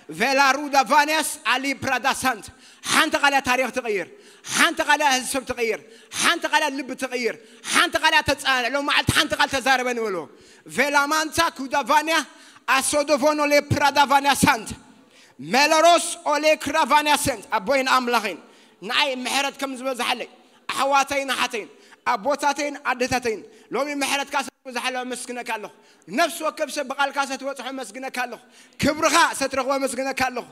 ቬላሩዳ ቫንያስ ኣሊ ፕራዳ ሳንት። ሓንቲ ቃልያ ታሪኽ ትቕይር። ሓንቲ ቃልያ ህዝብ ትቕይር። ሓንቲ ቃልያ ልብ ትቕይር። ሓንቲ ቃልያ ተጻንዕ። ሎም መዓልቲ ሓንቲ ቃል ተዛረበ ንበሎ። ቬላማንታ ኩዳ ቫንያ ኣሶዶቮኖ ሌ ፕራዳ ቫንያ ሳንት። ሜሎሮስ ኦሌ ክራ ቫንያ ሰንት። ኣቦይን ኣምላኽን ንዓይ ምሕረት ከም ዝበዝሓለይ ኣሕዋተይን ኣሓተይን ኣቦታተይን ኣደታተይን ሎሚ ምሕረትካ ሰ ዝበዝሓለ ኣመስግነካ ኣለኹ። ነፍሲ ወከፍ ሰብ ብቓልካ ሰ ትበጽሖ ኣመስግነካ ኣለኹ። ክብርኻ ሰ ትረኽቦ ኣመስግነካ ኣለኹ።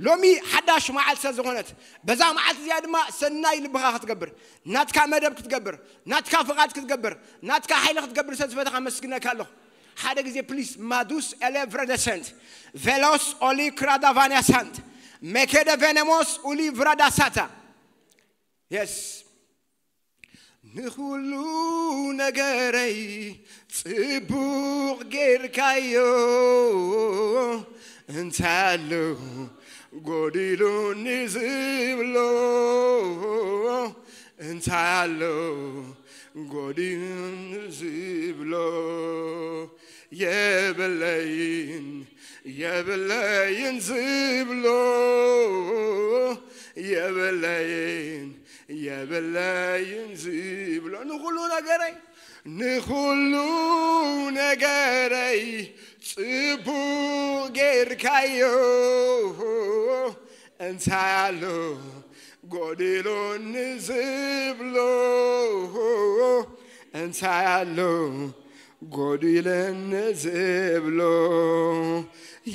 ሎሚ ሓዳሽ መዓልቲ ሰ ዝኾነት በዛ መዓልቲ እዚኣ ድማ ሰናይ ልብኻ ክትገብር ናትካ መደብ ክትገብር ናትካ ፍቓድ ክትገብር ናትካ ሓይሊ ክትገብር ሰ ዝፈተኻ ኣመስግነካ ኣለኹ። ሓደ ግዜ ፕሊስ ማዱስ ኤሌ ቭረደሰንት ቬሎስ ኦሊ ክራዳቫንያ ሳንት ሜኬደ ቬነሞስ ኡሊ ቭራዳሳታ የስ ንኹሉ ነገረይ ጽቡቕ ጌርካዮ እንታይ ኣሎ ጎዲሉኒ ዝብሎ እንታይ ኣሎ ጎዲሉኒ ዝብሎ የብለይን የብለይን ዝብሎ የብለይን የብለይን ዝብሎ ንኹሉ ነገረይ ንኹሉ ነገረይ ጽቡቕ ጌርካዮ እንታይ ኣሎ ጎዲሉኒ ዝብሎ እንታይ ኣሎ ጎዲለኒ ዝብሎ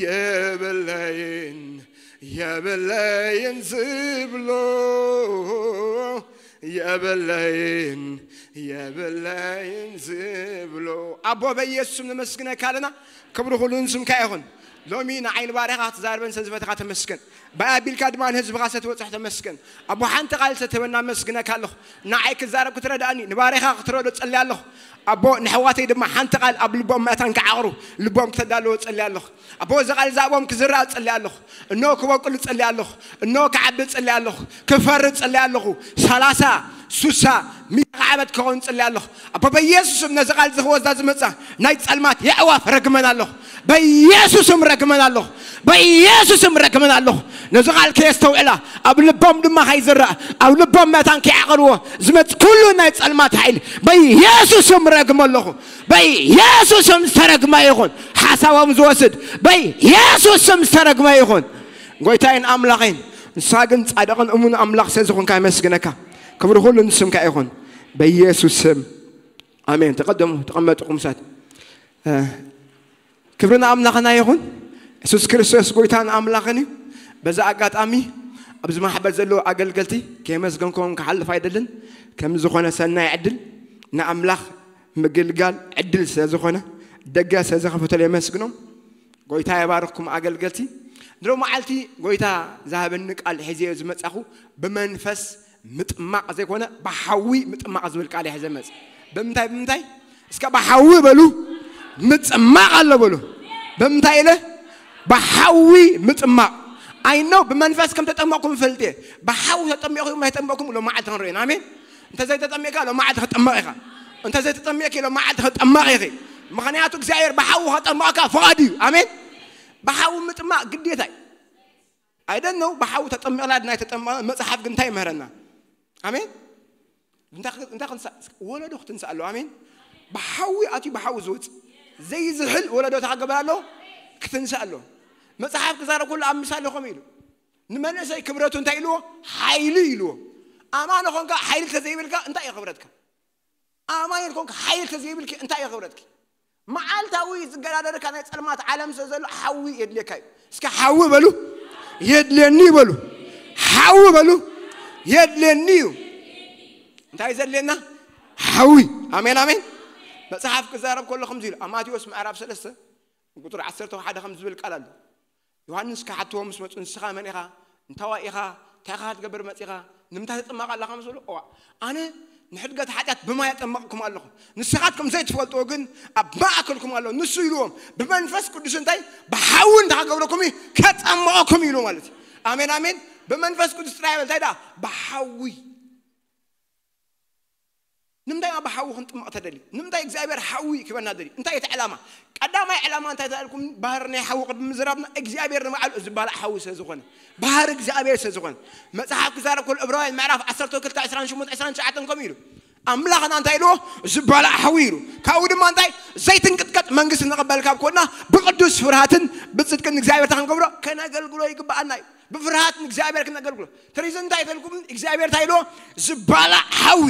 የብለይን የብለይን ዝብሎ የብለይን የብለይን ዝብሎ ኣቦ በኢየሱስም ነመስግነካ ኣለና። ክብሪ ኩሉ ንስምካ ይኹን። ሎሚ ንዓይ ንባርኻ ክትዛርበን ሰዝፈትኻ ተመስገን። ብኣቢልካ ድማ ንህዝብኻ ሰትበፅሕ ተመስገን። ኣቦ ሓንቲ ቃል ሰትህበና መስግነካ ኣለኹ። ንዓይ ክዛረብ ክትረዳእኒ ንባርኻ ክትረዶ ጸልያ ኣለኹ። ኣቦ ንሕዋተይ ድማ ሓንቲ ቃል ኣብ ልቦም መታን ክዓቕሩ ልቦም ክተዳለዎ ጸልያ ኣለኹ። ኣቦ እዚ ቃል ዛቦም ክዝራእ ጸልያ ኣለኹ። እኖ ክበቁል ጸልያ ኣለኹ። እኖ ክዓቢ ጸልያ ኣለኹ። ክፈሪ ጸልያ ኣለኹ። ሰላሳ ሱሳ ሚእቲ ዓመት ክኸውን ጸልያ ኣለኹ። ኣቦ በኢየሱስም ነዚ ቃል ዝኽወዛ ዝመጻ ናይ ጸልማት የዕዋፍ ረግመን ኣለኹ። በኢየሱስም ረግመን ኣለኹ። በኢየሱስም ረግመን ኣለኹ። ነዚ ቃል ከየስተውዕላ ኣብ ልቦም ድማ ከይዝራእ ኣብ ልቦም መታን ከይዓቕርዎ ዝመጽ ኩሉ ናይ ጸልማት ሓይሊ በኢየሱስም ረግመ ኣለኹ። በኢየሱስም ዝተረግመ ይኹን። ሓሳቦም ዝወስድ በኢየሱስም ዝተረግመ ይኹን። ጎይታይን ኣምላኸይን ንሳ ግን ጻድቕን እሙን ኣምላኽ ስለ ዝኾንካ የመስግነካ። ክብሪ ኩሉ ንስምካ ይኹን። በኢየሱስ ስም ኣሜን። ተቐደሙ ተቐመጡ። ቁምሳት ክብሪ ንኣምላኽና ይኹን። የሱስ ክርስቶስ ጎይታን ኣምላኽን እዩ። በዛ ኣጋጣሚ ኣብዚ ማሕበር ዘለዉ ኣገልገልቲ ከየመስገንክዎም ክሓልፍ ኣይደልን። ከም ዝኾነ ሰናይ ዕድል ንኣምላኽ ምግልጋል ዕድል ስለ ዝኾነ ደገ ስለ ዝኸፈተሉ የመስግኖም። ጎይታ የባርኽኩም ኣገልገልቲ። ንሮ መዓልቲ ጎይታ ዝሃበኒ ቃል ሒዘዮ ዝመጻኹ ብመንፈስ ምጥማቕ ዘይኮነ ብሓዊ ምጥማቕ ዝብል ቃል እየ ሒዘ መጽ ብምንታይ ብምንታይ እስከ ብሓዊ በሉ። ምጥማቕ ኣሎ በሉ። ብምንታይ ኢለ ብሓዊ ምጥማቕ ኣይኖ ብመንፈስ ከም ተጠመቕኩም ይፈልጥ እየ። ብሓዊ ተጠሚቕኩም ኣይተጠመቕኩም ሎ መዓልቲ ክንርእየን ኣሜን። እንተ ዘይተጠሚቕካ ሎ መዓልቲ ክጥመቕ ኢኻ። እንተ ዘይተጠሚቕኪ ሎ መዓልቲ ክጥመቕ ኢኺ። ምኽንያቱ እግዚኣብሔር ብሓዊ ከጠምቐካ ፍቓድ እዩ። ኣሜን። ብሓዊ ምጥማቕ ግዴታ እዩ። ኣይደነው ብሓዊ ተጠሚቕና ድና ኣይተጠመቐ መፅሓፍ ግን እንታይ ይምህረና? ኣሜን። እንታይ ክ- እንታይ ክንሳ- ወለዶ ክትንሳእ ኣለዎ። ኣሜን። ብሓዊ ኣትዩ ብሓዊ ዝወፅ ዘይዝሕል ወለዶ ተኸገበር ኣለዎ። ክትንሳእ ኣለዎ። መፅሓፍ ክዛረብ ከሎ ኣብ ምሳሌ ከምኡ ኢሉ ንመንእሰይ ክብረቱ እንታይ ኢልዎ? ሓይሊ ኢልዎ። ኣማኒ ኾንካ ሓይሊ ተዘይብልካ እንታይ እዩ ክብረትካ? ኣማኒ ኮንካ ሓይሊ ተዘይብልኪ እንታይ እዩ ክብረትኪ? መዓልታዊ ዝገዳደርካ ናይ ጸልማት ዓለም ስለ ዘሎ ሓዊ የድልየካ እዩ። እስከ ሓዊ በሉ። የድልየኒ በሉ። ሓዊ በሉ። የድልየኒ እዩ። እንታይ ዘድልየና? ሓዊ። ኣሜን ኣሜን። መጽሓፍ ክዛረብ ከሎ ከምዚ ኢሉ ኣብ ማቴዎስ ምዕራፍ ሰለስተ ቁጥሪ ዓሰርተ ሓደ ከም ዝብል ቃል ኣሎ። ዮሃንስ ክሓትዎ ምስ መጹ ንስኻ መን ኢኻ? እንታዋይ ኢኻ? እንታይ ኢኻ ትገብር መጺኻ? ንምንታይ ትጥመቕ ኣለኻ ምስ በሉ እዋ ኣነ ንሕድገት ሓጢኣት ብማይ ኣጠመቕኩም ኣለኹ። ንስኻትኩም ዘይትፈልጥዎ ግን ኣብ ማእከልኩም ኣሎ። ንሱ ኢልዎም ብመንፈስ ቅዱስ እንታይ ብሓዊ እንታይ ክገብረኩም እዩ? ከጠምቐኩም ኢሉ ማለት እዩ። ኣሜን ኣሜን። ብመንፈስ ቅዱስ ጥራይ በል እንታይ ደኣ ብሓዊ ንምንታይ ኣብ ሓዊ ክንጥመቕ ተደልዩ? ንምንታይ እግዚኣብሔር ሓዊ ክበና ደልዩ? እንታይ እቲ ዕላማ? ቀዳማይ ዕላማ እንታይ ተልኩም? ባህር ናይ ሓዊ ቅድሚ ምዝራብና እግዚኣብሔር ንባዕሉ ዝባላዕ ሓዊ ስለ ዝኾነ፣ ባህር እግዚኣብሔር ስለ ዝኾነ፣ መጽሓፍ ክዛረብ ከሎ ዕብራውያን ምዕራፍ ዓሰርተ ክልተ ዕስራን ሸሞንተን ዕስራን ትሽዓተን ከምኡ ኢሉ፣ ኣምላኽና እንታይ ኢልዎ? ዝባላዕ ሓዊ ኢሉ። ካብኡ ድማ እንታይ? ዘይትንቅጥቀጥ መንግስቲ ንቕበል ካብ ኮና፣ ብቅዱስ ፍርሃትን ብጽድቅን እግዚኣብሔር ክንገብሮ፣ ከነገልግሎ ይግባኣና እዩ። ብፍርሃት ንእግዚኣብሔር ክነገልግሎ። ትሪዝን እንታይ ተልኩም? እግዚኣብሔር እንታይ ኢልዎ? ዝባላዕ ሓዊ።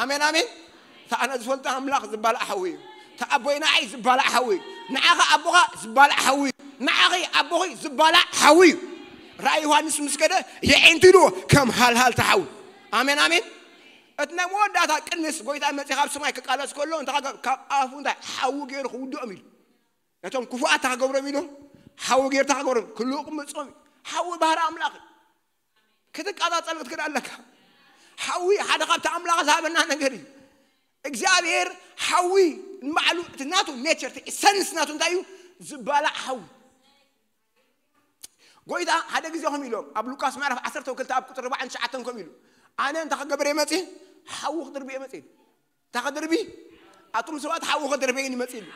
ኣሜን፣ ኣሜን። ተኣነ ዝፈልጦ ኣምላኽ ዝባላዕ ሓዊ እዩ። ተኣቦይ ንዓይ ዝባላዕ ሓዊ እዩ። ንዓኻ ኣቦኻ ዝባላዕ ሓዊ እዩ። ንዓኺ ኣቦኺ ዝባላዕ ሓዊ እዩ። ራእይ ዮሃንስ ምስ ከደ የዒንቲ ኢልዎ ከም ሃልሃልታ ሓዊ። ኣሜን፣ ኣሜን። እቲ ናይ መወዳእታ ቅንስ ጎይታ መጺ ካብ ሰማይ ክቃለስ ከሎ እንታይ ካብ ኣፉ እንታይ ሓዊ ገይሩ ክውድኦም ኢሉ። ነቶም ክፉኣት ተኸገብሮም ኢሉ ሓዊ ገይሩ ተኸገብሮም ክልኡ ቅምጾም እዩ። ሓዊ ባህሪ ኣምላኽ እዩ። ክትቃጻጸል ክትክእል ኣለካ። ሓዊ ሓደ ካብቲ ኣምላኽ ዝሃበና ነገር እዩ። እግዚኣብሔር ሓዊ ንባዕሉ እቲ ናቱ ኔቸር እቲ ኢሰንስ ናቱ እንታይ እዩ? ዝባላዕ ሓዊ። ጎይታ ሓደ ግዜ ከም ኢሎም ኣብ ሉቃስ ምዕራፍ ዓሰርተ ክልተ ኣብ ቁፅሪ ኣርባዕን ትሽዓተን ከም ኢሉ ኣነ እንታይ ክገብር እየ መፅእ? ሓዊ ክድርቢ እየ መፅእ ኢሉ። እንታይ ክድርቢ? ኣቱም ሰባት ሓዊ ክድርቢ እየ መፅእ ኢሉ።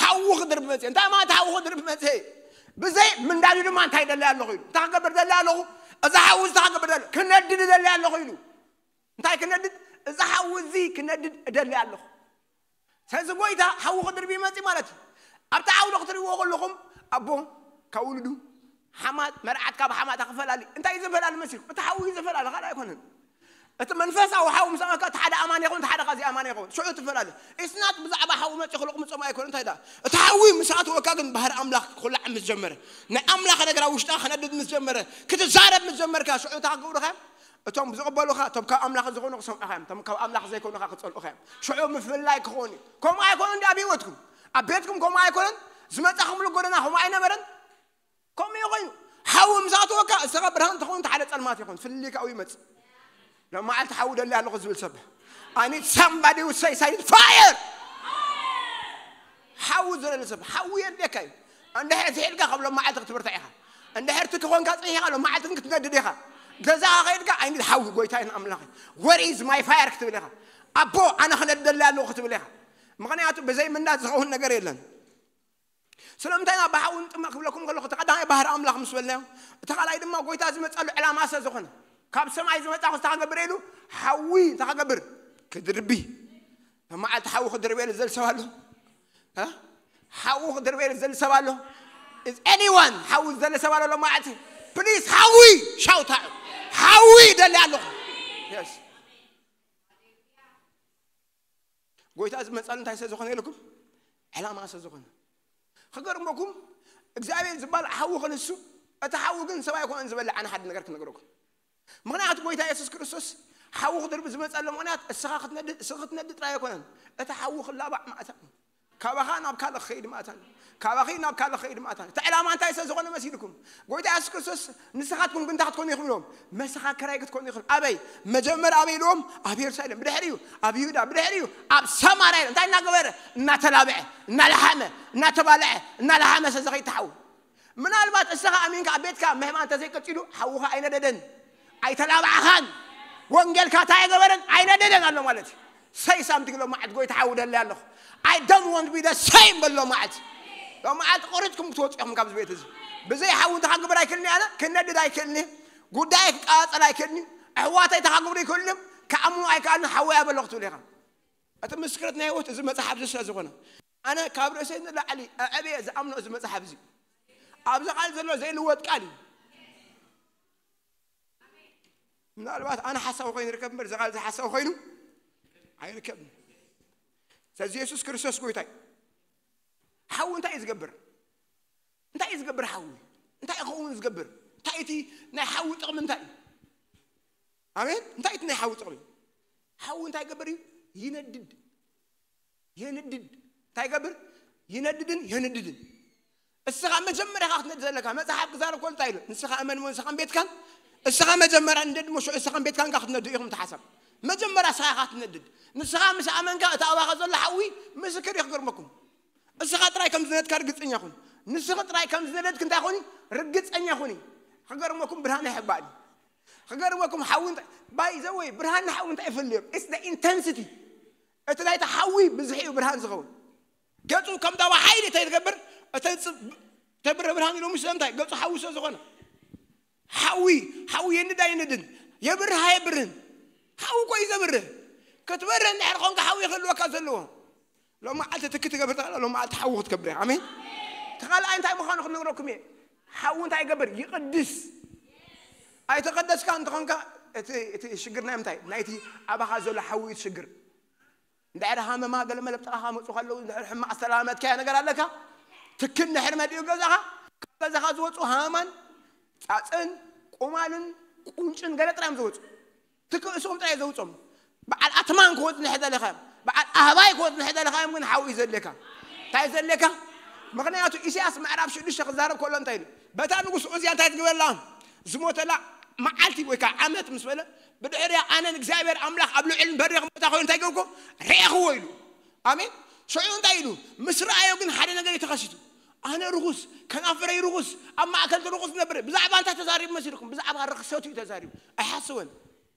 ሓዊ ክድርቢ መፅእ እንታይ ማለት ሓዊ ክድርቢ መፅእ? ብዘይ ምንዳዱ ድማ እንታይ ደለይ ኣለኹ ኢሉ እንታይ ክገብር ደለይ ኣለኹ? እዛ ሓዊ እዚ እንታይ ክገብር ደለ ክነድድ ደለይ ኣለኹ ኢሉ። እንታይ ክነድድ? እዛ ሓዊ እዚ ክነድድ እደሊ ኣለኹ። ስለዚ ጎይታ ሓዊ ክድርቢ ይመፅእ ማለት እዩ። ኣብቲ ዓውዲ ክትሪእዎ ከለኹም ኣቦ ካብ ውሉዱ ሓማት መርዓት ካብ ሓማታ ክፈላሊ እንታይ እዩ ዘፈላሊ መሲልኩም? እቲ ሓዊ እዩ ዘፈላሊ ካልእ ኣይኮነን። እቲ መንፈሳዊ ሓዊ ምስ ኣመካ እቲ ሓደ ኣማን ይኸውን እቲ ሓደ ካዚ ኣማን ይኸውን ሽዑ ትፈላለ። ኢስናት ብዛዕባ ሓዊ መፂ ክልቕ ምፆም ኣይኮነ እንታይ ዳ እቲ ሓዊ ምስ ኣትወካ ግን ባህሪ ኣምላኽ ክኩላዕ ምስ ጀመረ ናይ ኣምላኽ ነገር ኣብ ውሽጣ ክነድድ ምስ ጀመረ ክትዛረብ ምስ ጀመርካ ሽዑ እታ ክገብሩኻ እቶም ዝቕበሉኻ እቶም ካብ ኣምላኽ ዝኾኑ ክሰምዑኻ እዮም እቶም ካብ ኣምላኽ ዘይኮኑኻ ክፀልኡኻ እዮም። ሽዑ ምፍልላይ ክኸውን እዩ። ከምኡ ኣይኮነን ዲ ኣብ ህይወትኩም ኣብ ቤትኩም ከምኡ ኣይኮነን። ዝመፃኹምሉ ጎደና ከምኡ ኣይነበረን። ከምኡ እዩ ኮይኑ ሓዊ ምስ ኣትወካ እስኻ ብርሃን ትኸውን እቲ ሓደ ፀልማት ይኹን ፍልልይ ካብኡ ይመፅእ። ሎማዓልቲ ሓዊ ደሊ ኣለኹ ዝብል ሰብ I need somebody who says I need fire. ሓዊ ዘለለ ሰብ ሓዊ የድልየካ እዩ። እንድሕር ዝሒልካ ካብ ሎማዓልቲ ክትብርታ ኢኻ። እንድሕር ትኪ ኮንካ ፅኒሕካ ሎማዓልቲ ግን ክትነድድ ኢኻ። ገዛኻ ከይድካ I need ሓዊ ጎይታይን ኣምላኸ where is my fire ክትብል ኢኻ። ኣቦ ኣነ ክነድደሊ ኣለኹ ክትብል ኢኻ። ምኽንያቱ ብዘይ ምንዳድ ዝኸውን ነገር የለን። ስለምንታይ ኢና ብሓዊ ንጥመቕ ክብለኩም ከለኹ እቲ ቀዳማይ ባህሪ ኣምላኽ ምስ በልናዮ እቲ ካልኣይ ድማ ጎይታ ዝመፀሉ ዕላማ ስለ ዝኾነ ካብ ሰማይ ዝመፃ ክስታ ክገብር ኢሉ ሓዊ እንታይ ክገብር ክድርቢ መዓልቲ ሓዊ ክድርበ ኢሉ ዝደሊ ሰብ ኣሎ። ሓዊ ክድርበ ኢሉ ዝደሊ ሰብ ኣሎ። Is anyone ሓዊ ዝደሊ ሰብ ኣሎ ሎማዓልቲ? Please ሓዊ shout out ሓዊ ደሊ ኣለኹ። ጎይታ ዝመፃሉ እንታይ ስለ ዝኾነ ኢልኩም ዕላማ ስለ ዝኾነ ክገርመኩም እግዚኣብሔር ዝበሃል ሓዊ ክንሱ እቲ ሓዊ ግን ሰብ ኣይኮነን ዝበልዕ ኣነ ሓደ ነገር ክነግረኩም። ምክንያቱ ጎይታ የሱስ ክርስቶስ ሓዊ ክድርቢ ዝመፀሉ ምክንያት እስኻ ክትነድድ እስኻ ክትነድድ ጥራይ ኣይኮነን። እቲ ሓዊ ክላባዕ ማእታ እዩ። ካባኻ ናብ ካልእ ክኸይድ ማእታ እዩ። ካባኺ ናብ ካልእ ክኸይድ ማእታ እዩ። እቲ ዕላማ እንታይ ስለ ዝኾነ መሲልኩም ጎይታ የሱስ ክርስቶስ ንስኻትኩም ግን እንታይ ክትኮኑ ኢኹም ኢሎም መሰኻክራይ ክትኮኑ ኢኹም። ኣበይ መጀመር ኣበይ ኢልዎም ኣብ የሩሳሌም ብድሕሪኡ ኣብ ይሁዳ ብድሕሪኡ ኣብ ሰማርያ ኢሎም እንታይ እናገበረ እናተላብዐ እናለሓመ እናተባልዐ እናለሓመ ስለ ዝኸይድ እቲ ሓዊ ምናልባት እስኻ ኣሚንካ ኣብ ቤትካ ምሕማም እንተዘይቀፂሉ ሓውኻ ኣይነደደን ኣይተላባዕኻን ወንጌልካ እንታይ ኣይገበረን ኣይነደደን ኣሎ ማለት እዩ። Say something ሎማዓት ጎይታ ሓዊ ደለይ ኣለኹ። I don't want to be the same በል ሎማዓት። ሎማዓት ቆሪፅኩም ክትወፁ ኢኹም ካብዚ ቤት እዚ። ብዘይ ሓዊ እንታይ ክግበር ኣይክእልን ኣነ ክነድድ ኣይክእልን ጉዳይ ክቃፀል ኣይክእልን ኣሕዋተይ እንታይ ክግብሩ ይክእልን ክኣምኑ ኣይከኣልን ሓዊ ኣበለኹ ትብል ኢኻ። እቲ ምስክርነት ናይ ህይወት እዚ መፅሓፍ እዚ ስለ ዝኾነ ኣነ ካብ ርእሰይ ንላዕሊ ኣዕብየ ዝኣምኖ እዚ መፅሓፍ እዚ ኣብዚ ቃል ዘሎ ዘይልወጥ ቃል እዩ። ምናልባት ኣነ ሓሳዊ ኮይኑ ይርከብ እምበር እዚ ቃል እዚ ሓሳዊ ኮይኑ ኣይርከብን። ስለዚ የሱስ ክርስቶስ ጎይታ እዩ። ሓዊ እንታይ እዩ ዝገብር? እንታይ እዩ ዝገብር ሓዊ? እንታይ ይኸውን ዝገብር? እንታይ እቲ ናይ ሓዊ ጥቕሚ እንታይ እዩ? ኣሜን። እንታይ እቲ ናይ ሓዊ ጥቕሚ? ሓዊ እንታይ ይገብር እዩ? ይነድድ። የንድድ እንታይ ይገብር? ይነድድን የንድድን። እስኻ መጀመርያ ኢኻ ክትነድድ ዘለካ። መጽሓፍ ክዛረብ ከሎ እንታይ ኢሉ? ንስኻ እመን እሞ ንስኻን ቤትካን። እስኻ መጀመርያ ንደድ እሞ ሽዑ እስኻን ቤትካን ኢኻ ክትነድዱ ኢኹም እቲ ሓሳብ። መጀመርያ እስኻ ኢኻ ክትነድድ። ንስኻ ምስ ኣመንካ እቲ ኣባኻ ዘሎ ሓዊ ምስክር እዩ ክገርመኩም። እስኻ ጥራይ ከም ዝነድካ ርግጸኛ ኩን። ንስኺ ጥራይ ከም ዝነደድክ እንታይ ኩኒ? ርግጸኛ ኩኒ። ክገርመኩም ብርሃን ኣይሕባእን እዩ። ክገርመኩም ሓዊ እንታይ by the way ብርሃን ሓዊ እንታይ ይፈልዮም? It's the intensity እቲ ናይቲ ሓዊ ብዝሒ እዩ ብርሃን ዝኸውን። ገጹ ከም ዳባ ሓይሊ እንታይ ትገብር? እተንጽብ ተብረ ብርሃን ኢሎም፣ ስለምንታይ? ገጹ ሓዊ ስለ ዝኾነ። ሓዊ ሓዊ የንድ ኣይንድን፣ የብርህ ኣየብርህን። ሓዊ እኮ እዩ ዘብርህ። ክትበርህ እንድሕር ኾንካ ሓዊ ክህልወካ ዘለዎ። ሎም መዓልቲ ትኪ ትገብር ጠቕላ ሎም መዓልቲ ሓዊ ክትገብር እያ። ኣሜን። እቲ ካልኣይ እንታይ ምዃኑ ክነግረኩም እየ። ሓዊ እንታይ ይገብር? ይቕድስ። ኣይተቐደስካ እንተኾንካ እቲ እቲ ሽግር ናይ ምንታይ? ናይቲ ኣባኻ ዘሎ ሓዊ እዩ እቲ ሽግር። እንድሕር ሃመማ ገለ መለብ ጥቓኻ መፁ ከለዉ፣ እንድሕር ሕማቕ ዝተላመድካዮ ነገር ኣለካ፣ ትኪ እንድሕር መዲኡ ገዛኻ፣ ካብ ገዛኻ ዝወፁ ሃመማን ፃፅን ቁማልን ቁንጭን ገለ ጥራይ እዮም ዝወፁ። ትኪ እሶም ጥራይ ዘውፅኦም። በዓል ኣትማን ክወፅ እንድሕር ዘለካ እዮም፣ በዓል ኣህባይ ክወፅ እንድሕር ዘለካ እዮም፣ ግን ሓዊ እዩ ዘድልየካ። እንታይ እዩ ዘድልየካ? ምኽንያቱ ኢሳያስ ምዕራፍ ሽዱሽተ ክዛረብ ከሎ እንታይ ኢሉ? በታ ንጉስ ዑዝያ እንታይ ትግበረላ? ዝሞተላ መዓልቲ ወይ ከዓ ዓመት ምስ በለ፣ ብድሕሪያ ኣነ ንእግዚኣብሔር ኣምላኽ ኣብ ልዑልን በሪኽን ቦታ ኮይኑ እንታይ ገብርኩ? ርኤኽዎ ኢሉ። ኣሜን። ሽዑ እንታይ ኢሉ? ምስ ረኣዮ ግን ሓደ ነገር እዩ ተኸሲቱ። ኣነ ርኹስ፣ ከናፍረይ ርኹስ፣ ኣብ ማእከል ርኹስ ነብር። ብዛዕባ እንታይ ተዛሪቡ መሲልኩም? ብዛዕባ ርኽሰቱ እዩ ተዛሪቡ። ኣይሓሰወን።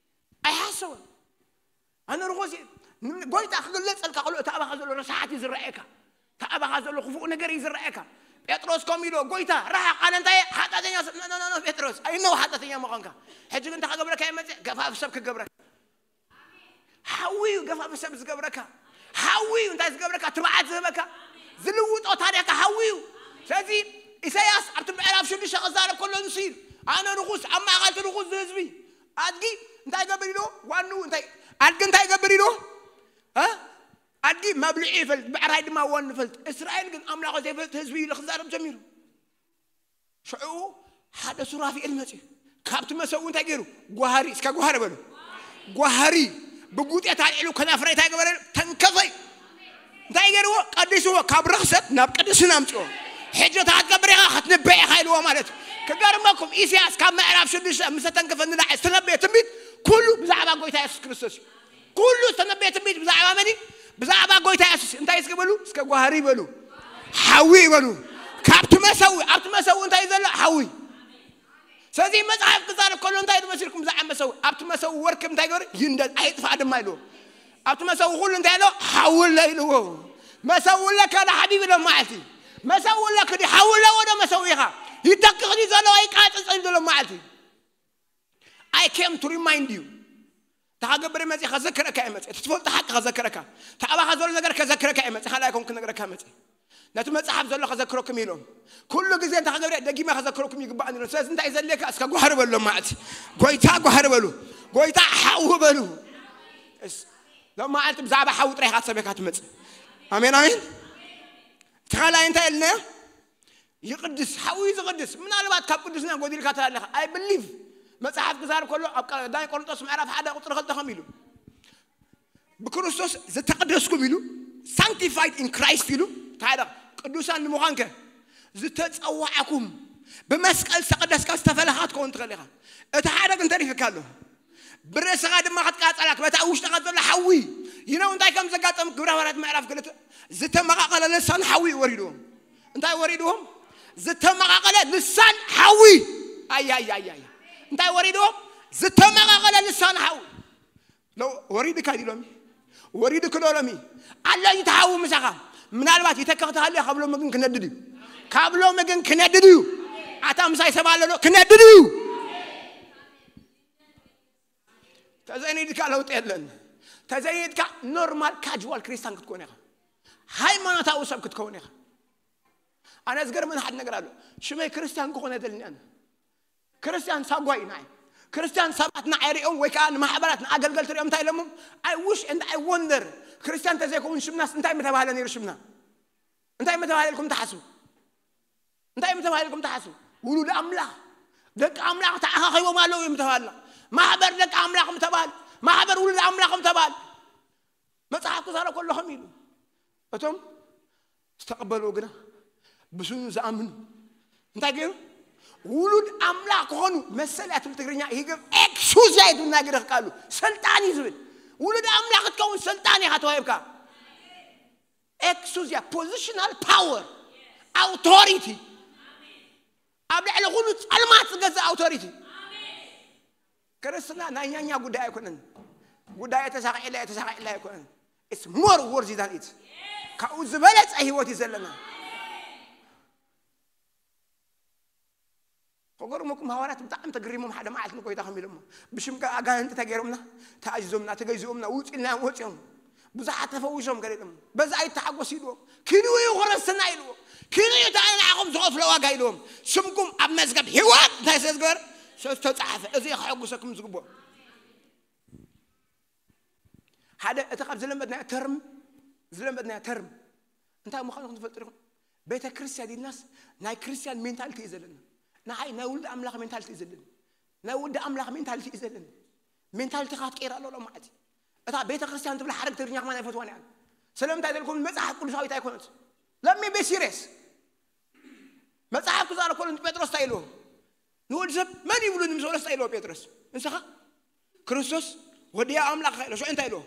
ኣይሓሰወን። ኣነ ርኹስ እየ። ን-፣ ጎይታ ክግለጸልካ ከሎ እቲ ኣባኻ ዘሎ ረሳሓት እዩ ዝረኣየካ። እቲ ኣባኻ ዘሎ ክፉእ ነገር እዩ ዝረኣየካ። ጴጥሮስ ከምኡ ኢሉ፣ "ጎይታ፣ ረሓቕ፣ ኣነ እንታይ እየ? ሓጢኣተኛ ሰብ." ኖ፣ ኖ፣ ኖ፣ ኖ፣ ጴጥሮስ፣ ኣይነው ሓጢኣተኛ ምዃንካ። ሕጂ ግን እንታይ ክገብረካ እየ መጽእ? ገፋፍ ሰብ ክገብረካ። ሓዊ እዩ ገፋፍ ሰብ ዝገብረካ። ሓዊ እዩ እንታይ ዝገብረካ? ትብዓት ዝህበካ። ዝልውጦ ታሪኽካ ሓዊ እዩ። ስለዚ ኢሳያስ ኣብቲ ምዕራፍ ሽዱሽተ ክዛረብ ከሎ ንሱ ኢሉ፣ "ኣነ ርኹስ፣ ኣብ ማእከል እቲ ርኹስ ህዝቢ ኣድጊ እንታይ ይገብር?" ኢሉ፣ ዋንኡ እንታይ፣ ኣድጊ እንታይ ይገብር ኢሉ? እ? ኣድጊ መብልዒ ይፈልጥ፣ ብዕራይ ድማ ዋኑ ይፈልጥ። እስራኤል ግን ኣምላኹ ዘይፈልጥ ህዝቢ እዩ ኢሉ ክዛረብ ጀሚሩ። ሽዑ ሓደ ሱራፊኤል መፅዩ። ካብቲ መሰው እንታይ ገይሩ? ጓህሪ፣ እስከ ጓህሪ በሉ። ጓህሪ ብጉጤት ኣልዒሉ ከናፍረይ እንታይ ገበረ? ተንከፈይ። እንታይ ገይርዎ? ቀዲስዎ። ካብ ርኽሰት ናብ ቅድስና ኣምፅዎ። ሕጂ እታ ክትገብር ኢኻ፣ ክትንበ ኢኻ ኢልዎ ማለት እዩ። ክገርመኩም፣ ኢሳያስ ካብ ምዕራፍ ሽዱሽተ ምስ ተተንከፈ ንላዕሊ ዝተነበየ ትንቢት ኩሉ ብዛዕባ ጎይታ የሱስ ክርስቶስ እዩ። ኩሉ ዝተነበየ ትንቢት ብዛዕባ መን እዩ? ብዛዕባ ጎይታ የሱስ። እንታይ እስኪ በሉ? እስከ ጓህሪ በሉ። ሓዊ በሉ። ካብቲ መሰዊ፣ ኣብቲ መሰዊ እንታይ እዩ ዘሎ? ሓዊ። ስለዚ መጽሓፍ ክዛረብ ከሎ እንታይ እዩ መሲልኩም? ብዛዕባ መሰዊ። ኣብቲ መሰዊ ወርቂ እንታይ ገበረ? ይንደድ፣ ኣይጥፋእ ድማ ኢልዎ። ኣብቲ መሰዊ ኩሉ እንታይ ኣሎ? ሓዊ ኣሎ ኢልዎ። መሰዊ ኣለካ ዶ ሓቢቢ ሎም መዓልቲ? መሰዊ ኣለክ ድዩ? ሓዊ ኣለዎ ዶ መሰዊ ኢኻ? ይተክኽ ድዩ ዘሎ? ኣይቃጽጽ ድዩ ዘሎ መዓልቲ? I came to remind you. ተሃገብር መጽእ ከዘክረካ እየ መጽእ። እቲ ትፈልጦ ሓቂ ከዘክረካ። ተኣባኻ ዘሎ ነገር ከዘክረካ እየ መጽእ። ካልኣይ ኮንክ ነገረካ መጽእ። ነቲ መጽሓፍ ዘሎ ከዘክረኩም ኢሎም። ኩሉ ግዜ እንተ ከገብረ ደጊመ ከዘክረኩም ይግባእ ኢሎም። ስለዚ እንታይ ዘድልየካ? እስከ ጓህሪ በሉ ሎም መዓልቲ። ጎይታ ጓህሪ በሉ። ጎይታ ሓዊ በሉ። እስ-፣ ሎም መዓልቲ ብዛዕባ ሓዊ ጥራይ ኢኻ ትሰበካ ትመጽእ። ኣሜን፣ ኣሜን። እቲ ካልኣይ እንታይ ኢልና? ይቕድስ፣ ሓዊ እዩ ዝቕድስ። ምናልባት ካብ ቅዱስና ጎዲልካ ትላለኻ። I believe መጽሓፍ ክዛረብ ከሎ ኣብ ቀዳማይ ቆሮንቶስ ምዕራፍ ሓደ ቁጽሪ ክልተ ከም ኢሉ፣ "ብክርስቶስ ዝተቐደስኩም" ኢሉ፣ "sanctified in Christ" ኢሉ፣ ታዲያ ቅዱሳን ንምዃንከ ዝተጸዋዕኩም፣ ብመስቀል ዝተቐደስካ ዝተፈለኻ ክትከውን ትኽእል ኢኻ። እቲ ሓደ ግን ተሪፍካ ኣሎ። ብርእስኻ ድማ ክትቃጸላክ፣ በታ ውሽጥኻ ዘሎ ሓዊ። ይነው እንታይ ከም ዘጋጠም ግብረ ሃዋርያት ምዕራፍ ክልተ፣ ዝተመቓቐለ ልሳን ሓዊ እዩ ወሪድዎም። እንታይ ወሪድዎም? ዝተመቓቐለ ልሳን ሓዊ። ኣያያያያ። እንታይ ወሪድዎም? ዝተመቓቐለ ልሳን ሓዊ። ሎ-፣ ወሪድካ ድዩ ሎሚ? ወሪድክ ዶ ሎሚ? ኣሎ እዩ እቲ ሓዊ ምሳኻ። ምናልባት ይተክኽ ተሃልዮ ካብ ሎሚ ግን ክነድድ እዩ። ካብ ሎሚ ግን ክነድድ እዩ። ኣታ ምሳይ ሰብ ኣሎ ዶ? ክነድድ እዩ። ተዘይኒድካ ለውጢ የለን። ተዘይኒድካ ኖርማል ካጅዋል ክርስቲያን ክትኮን ኢኻ። ሃይማኖታዊ ሰብ ክትከውን ኢኻ። ኣነ ዝገርመኒ ሓደ ነገር ኣሎ። ሽመይ ክርስቲያን ክኾን ኣይደልን ኣነ። ክርስቲያን ሳጓ እዩ ንዓይ። ክርስቲያን ሰባት ንዓይ ሪኦም ወይ ከዓ ንማሕበራት ንኣገልገልቲ ሪኦም እንታይ ኢሎሞም? I wish and I wonder። ክርስቲያን ተዘይከውን ሽምናስ እንታይ ምተባህለ ነይሩ ሽምና? እንታይ ምተባህለ ኢልኩም ትሓስቡ? እንታይ ምተባህለ ኢልኩም ትሓስቡ? ውሉድ ኣምላኽ፣ ደቂ ኣምላኽ ተኣኻኺቦም ኣለዉ እዮም ተባህልና። ማሕበር ደቂ ኣምላኽ ምተባህል፣ ማሕበር ውሉድ ኣምላኽ ምተባህል። መጽሓፍ ክዛረብ ከሎ ከም ኢሉ፣ እቶም ዝተቐበልዎ ግና ብስሙ ዝኣምኑ እንታይ ገይሩ? ውሉድ ኣምላኽ ክኾኑ መሰል እያ ትብል ትግርኛ። ይግብ ኤክሱዝያ እዩ ትብል ናይ ግሪኽ ቃሉ። ስልጣን እዩ ዝብል። ውሉድ ኣምላኽ ክትከውን ስልጣን ኢኻ ተዋሂብካ። ኤክሱዝያ፣ positional power፣ ኣውቶሪቲ። ኣብ ልዕሊ ኩሉ ጸልማት ዝገዝእ ኣውቶሪቲ። ክርስትና ናይ ኛኛ ጉዳይ ኣይኮነን። ጉዳይ ተሳኺዕላ፣ ተሳኺዕላ ኣይኮነን። It's more worthy than it. ካብኡ ዝበለጸ ህይወት እዩ ዘለና። ከገርመኩም፣ ሃዋርያት ብጣዕሚ ተገሪሞም ሓደ መዓልቲ ንጎይታ ከም ኢሎሞ፣ ብሽም ኣጋንንቲ እንታይ ገይሮምና? ተኣዚዞምና፣ ተገዚኦምና፣ ውፅ ኢልና እዮም ወፂኦም። ብዙሓት ተፈዊሶም ገለ ኢሎም። በዛ ኣይተሓጎስ ኢልዎም። ክንኡ እዩ ክረስና ኢልዎ። ክንኡ እዩ እቲ ኣነ ንዓኹም ዝኸፍሎ ዋጋ ኢልዎም። ስምኩም ኣብ መዝገብ ህይወት እንታይ ስለ ዝገበር? ስለ ዝተፃሓፈ። እዚ እዩ ከሐጉሰኩም ዝግብኦ። ሓደ እቲ ካብ ዝለመድናዮ ተርም፣ ዝለመድናዮ ተርም እንታይ ምዃኑ ክንፈልጥ ዲኹም? ቤተ ክርስቲያን ኢልናስ ናይ ክርስቲያን ሜንታሊቲ እዩ ዘለና። ንዓይ ናይ ውሉድ ኣምላኽ ሜንታሊቲ እዩ ዘለኒ። ናይ ወዲ ኣምላኽ ሜንታሊቲ እዩ ዘለኒ። ሜንታሊቲ ክትቀይር ኣለዎ ሎም መዓልቲ። እታ ቤተ ክርስቲያን ትብላ ሓረግ ትግርኛ ከማን ኣይፈትዋን እያ። ስለምንታይ ዘልኩም መጽሓፍ ቅዱሳዊት ኣይኮነት። ለሚ ቤ ሲሪየስ። መጽሓፍ ክዛረብ ከሎ ንጴጥሮስ እንታይ ኢልዎ? ንወዲ ሰብ መን ይብሉ ንምሰለስ እንታይ ኢልዎ ጴጥሮስ? ንስኻ ክርስቶስ ወዲ ኣምላኽ ኢሎ። ሽዑ እንታይ ኢልዎ?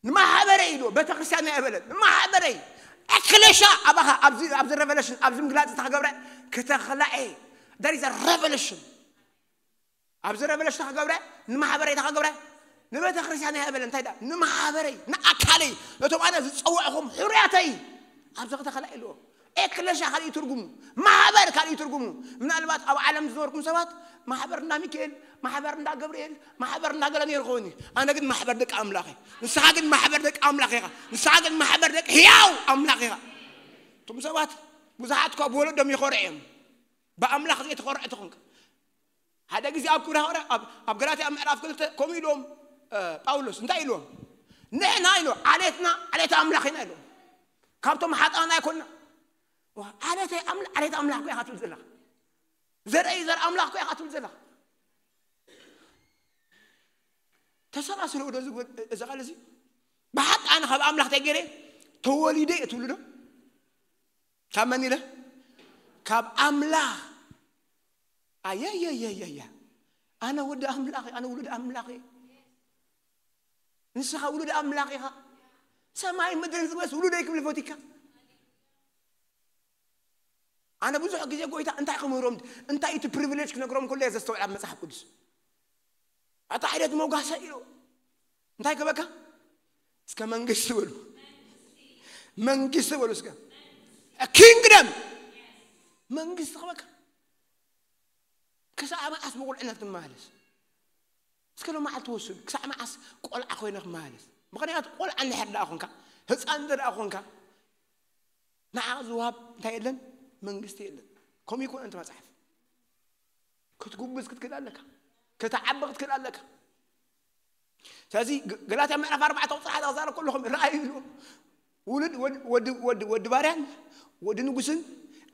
ንማሕበረይ ኢልዎ። ቤተ ክርስቲያን ኣይበለን። ንማሕበረይ። ኤክሌሻ ኣባኻ ኣብዚ፣ ኣብዚ ሬቨሌሽን፣ ኣብዚ ምግላጽ ተኸገብረ ክተኽላኤ። There is a revelation። ኣብዚ ሬቨሌሽን ተኸገብረ፣ ንማሕበረይ ተኸገብረ፣ ንቤተ ክርስቲያን ኣይበለን። እንታይ ዳ? ንማሕበረይ፣ ንኣካለይ፣ ነቶም ኣነ ዝጸውዕኹም ሕሩያተይ። ኣብዚ ክተኽላ ኢልዎ። ኤክለሻ ካልእ ትርጉሙ፣ ማሕበር ካልእ ትርጉሙ። ምናልባት ኣብ ዓለም ዝነበርኩም ሰባት ማሕበር እንዳ ሚካኤል፣ ማሕበር እንዳ ገብርኤል፣ ማሕበር እንዳ ገለ ነይሩ ክኸውን እዩ። ኣነ ግን ማሕበር ደቂ ኣምላኽ እየ። ንስኻ ግን ማሕበር ደቂ ኣምላኽ ኢኻ። ንስኻ ግን ማሕበር ደቂ ህያው ኣምላኽ ኢኻ። እቶም ሰባት ብዙሓት እኳ ብወለዶም ይኾርዑ እዮም። ብኣምላኽ ዘይተኾርዑ ተኾንካ። ሓደ ግዜ ኣብ ክብሪ ሃዋርያ፣ ኣብ፣ ኣብ ገላትያ ምዕራፍ ክልተ ከምኡ ኢልዎም፣ እ፣ ጳውሎስ እንታይ ኢልዎም? ንሕና ኢሉ፣ ዓሌትና፣ ዓሌት ኣምላኽ ኢና ኢልዎም። ካብቶም ሓጥኣን ኣይኮንና። ዋ፣ ዓሌት ኣምላ-፣ ዓሌት ኣምላኽ እኮ ኢኻ ትብል ዘለኻ። ዘርኢ ዘር ኣምላኽ እኮ ኢኻ ትብል ዘለኻ። ተሰላስሎ ዶ እዚ፣ እዚ ቃል እዚ? ብሓቂ ኣነ ካብ ኣምላኽ ተገይረ ተወሊደ እየ ትብሉ ዶ? ካብ መን ኢለ? ካብ ኣምላኽ። ኣየየየየየ። ኣነ ወዲ ኣምላኽ እየ፣ ኣነ ውሉድ ኣምላኽ እየ። ንስኻ ውሉድ ኣምላኽ ኢኻ። ሰማይ ምድርን ዝበስ ውሉደይ ክብል ፈቲካ። ኣነ ብዙሕ ግዜ ጎይታ እንታይ ክምህሮም፣ እንታይ እቲ ፕሪቪሌጅ ክነግሮም ከሎ እየ ዘስተውዕል ኣብ መጽሓፍ ቅዱስ። ኣታ ዓይነት መጓሰ ኢሉ እንታይ ክበካ? እስከ መንግስቲ በሉ። መንግስቲ በሉ እስከ። ኪንግደም። መንግስቲ ክበካ። ክሳዕ መዓስ ብቑልዕነት ክመላለስ? እስከ ሎም መዓልቲ ወስኑ። ክሳዕ መዓስ ቆልዓ ኮይነ ክመላለስ? ምኽንያቱ ቆልዓ እንድሕር ደኣ ኾንካ፣ ህፃን እንተ ደኣ ኾንካ፣ ንዓ ዝወሃብ እንታይ የለን? መንግስቲ የለን። ከምኡ ይኮነ እቲ መጽሓፍ። ክትጉብዝ ክትክእል ኣለካ። ክትዓቢ ክትክእል ኣለካ። ስለዚ ግ-፣ ገላትያ ምዕራፍ ኣርባዕተ ቁጽሪ ሓደ ክዛረብ ከለኹም ረኣዩ ኢሉ። ውሉድ ወድ-፣ ወዲ፣ ወዲ፣ ወዲ ባርያን ወዲ ንጉስን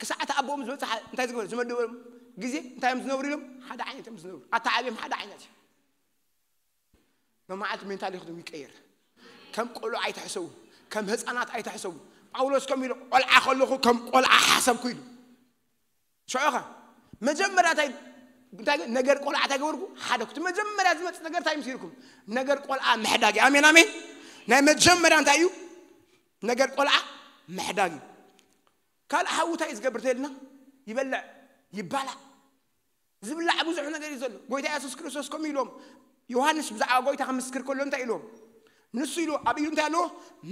ክሳዕ እቲ ኣቦኦም ዝበጽሐ እንታይ ዝገበሩ? ዝመደቦም ግዜ እንታይ እዮም ዝነብሩ ኢሎም? ሓደ ዓይነት እዮም ዝነብሩ። ኣተዓብዮም ሓደ ዓይነት እዩ። መማዓልቲ ሜንታሊቲኹም ይቀየር። ከም ቆልዑ ኣይትሕሰቡ። ከም ህፃናት ኣይትሕሰቡ። ጳውሎስ ከም ኢሉ፣ "ቆልዓ ከለኹ ከም ቆልዓ ሓሰብኩ" ኢሉ። ሽዑ ኸ መጀመርያ እንታይ፣ እንታይ ነገር ቆልዓ እንታይ ገበርኩ? ሓደግኩ። እቲ መጀመርያ ዝመጽእ ነገር እንታይ ምስ ኢልኩም? ነገር ቆልዓ ምሕዳግ እዩ። ኣሜን፣ ኣሜን። ናይ መጀመርያ እንታይ እዩ? ነገር ቆልዓ ምሕዳግ እዩ። ካልእ ሓዊ እንታይ እዩ ዝገብር ተልና? ይበልዕ፣ ይባላዕ። ዝብላዕ ብዙሕ ነገር እዩ ዘሎ። ጎይታ የሱስ ክርስቶስ ከምኡ ኢልዎም፣ ዮሃንስ ብዛዕባ ጎይታ ክምስክር ከሎ እንታይ ኢልዎም? ንሱ ኢሉ ኣብ ኢዱ እንታይ ኣለዎ?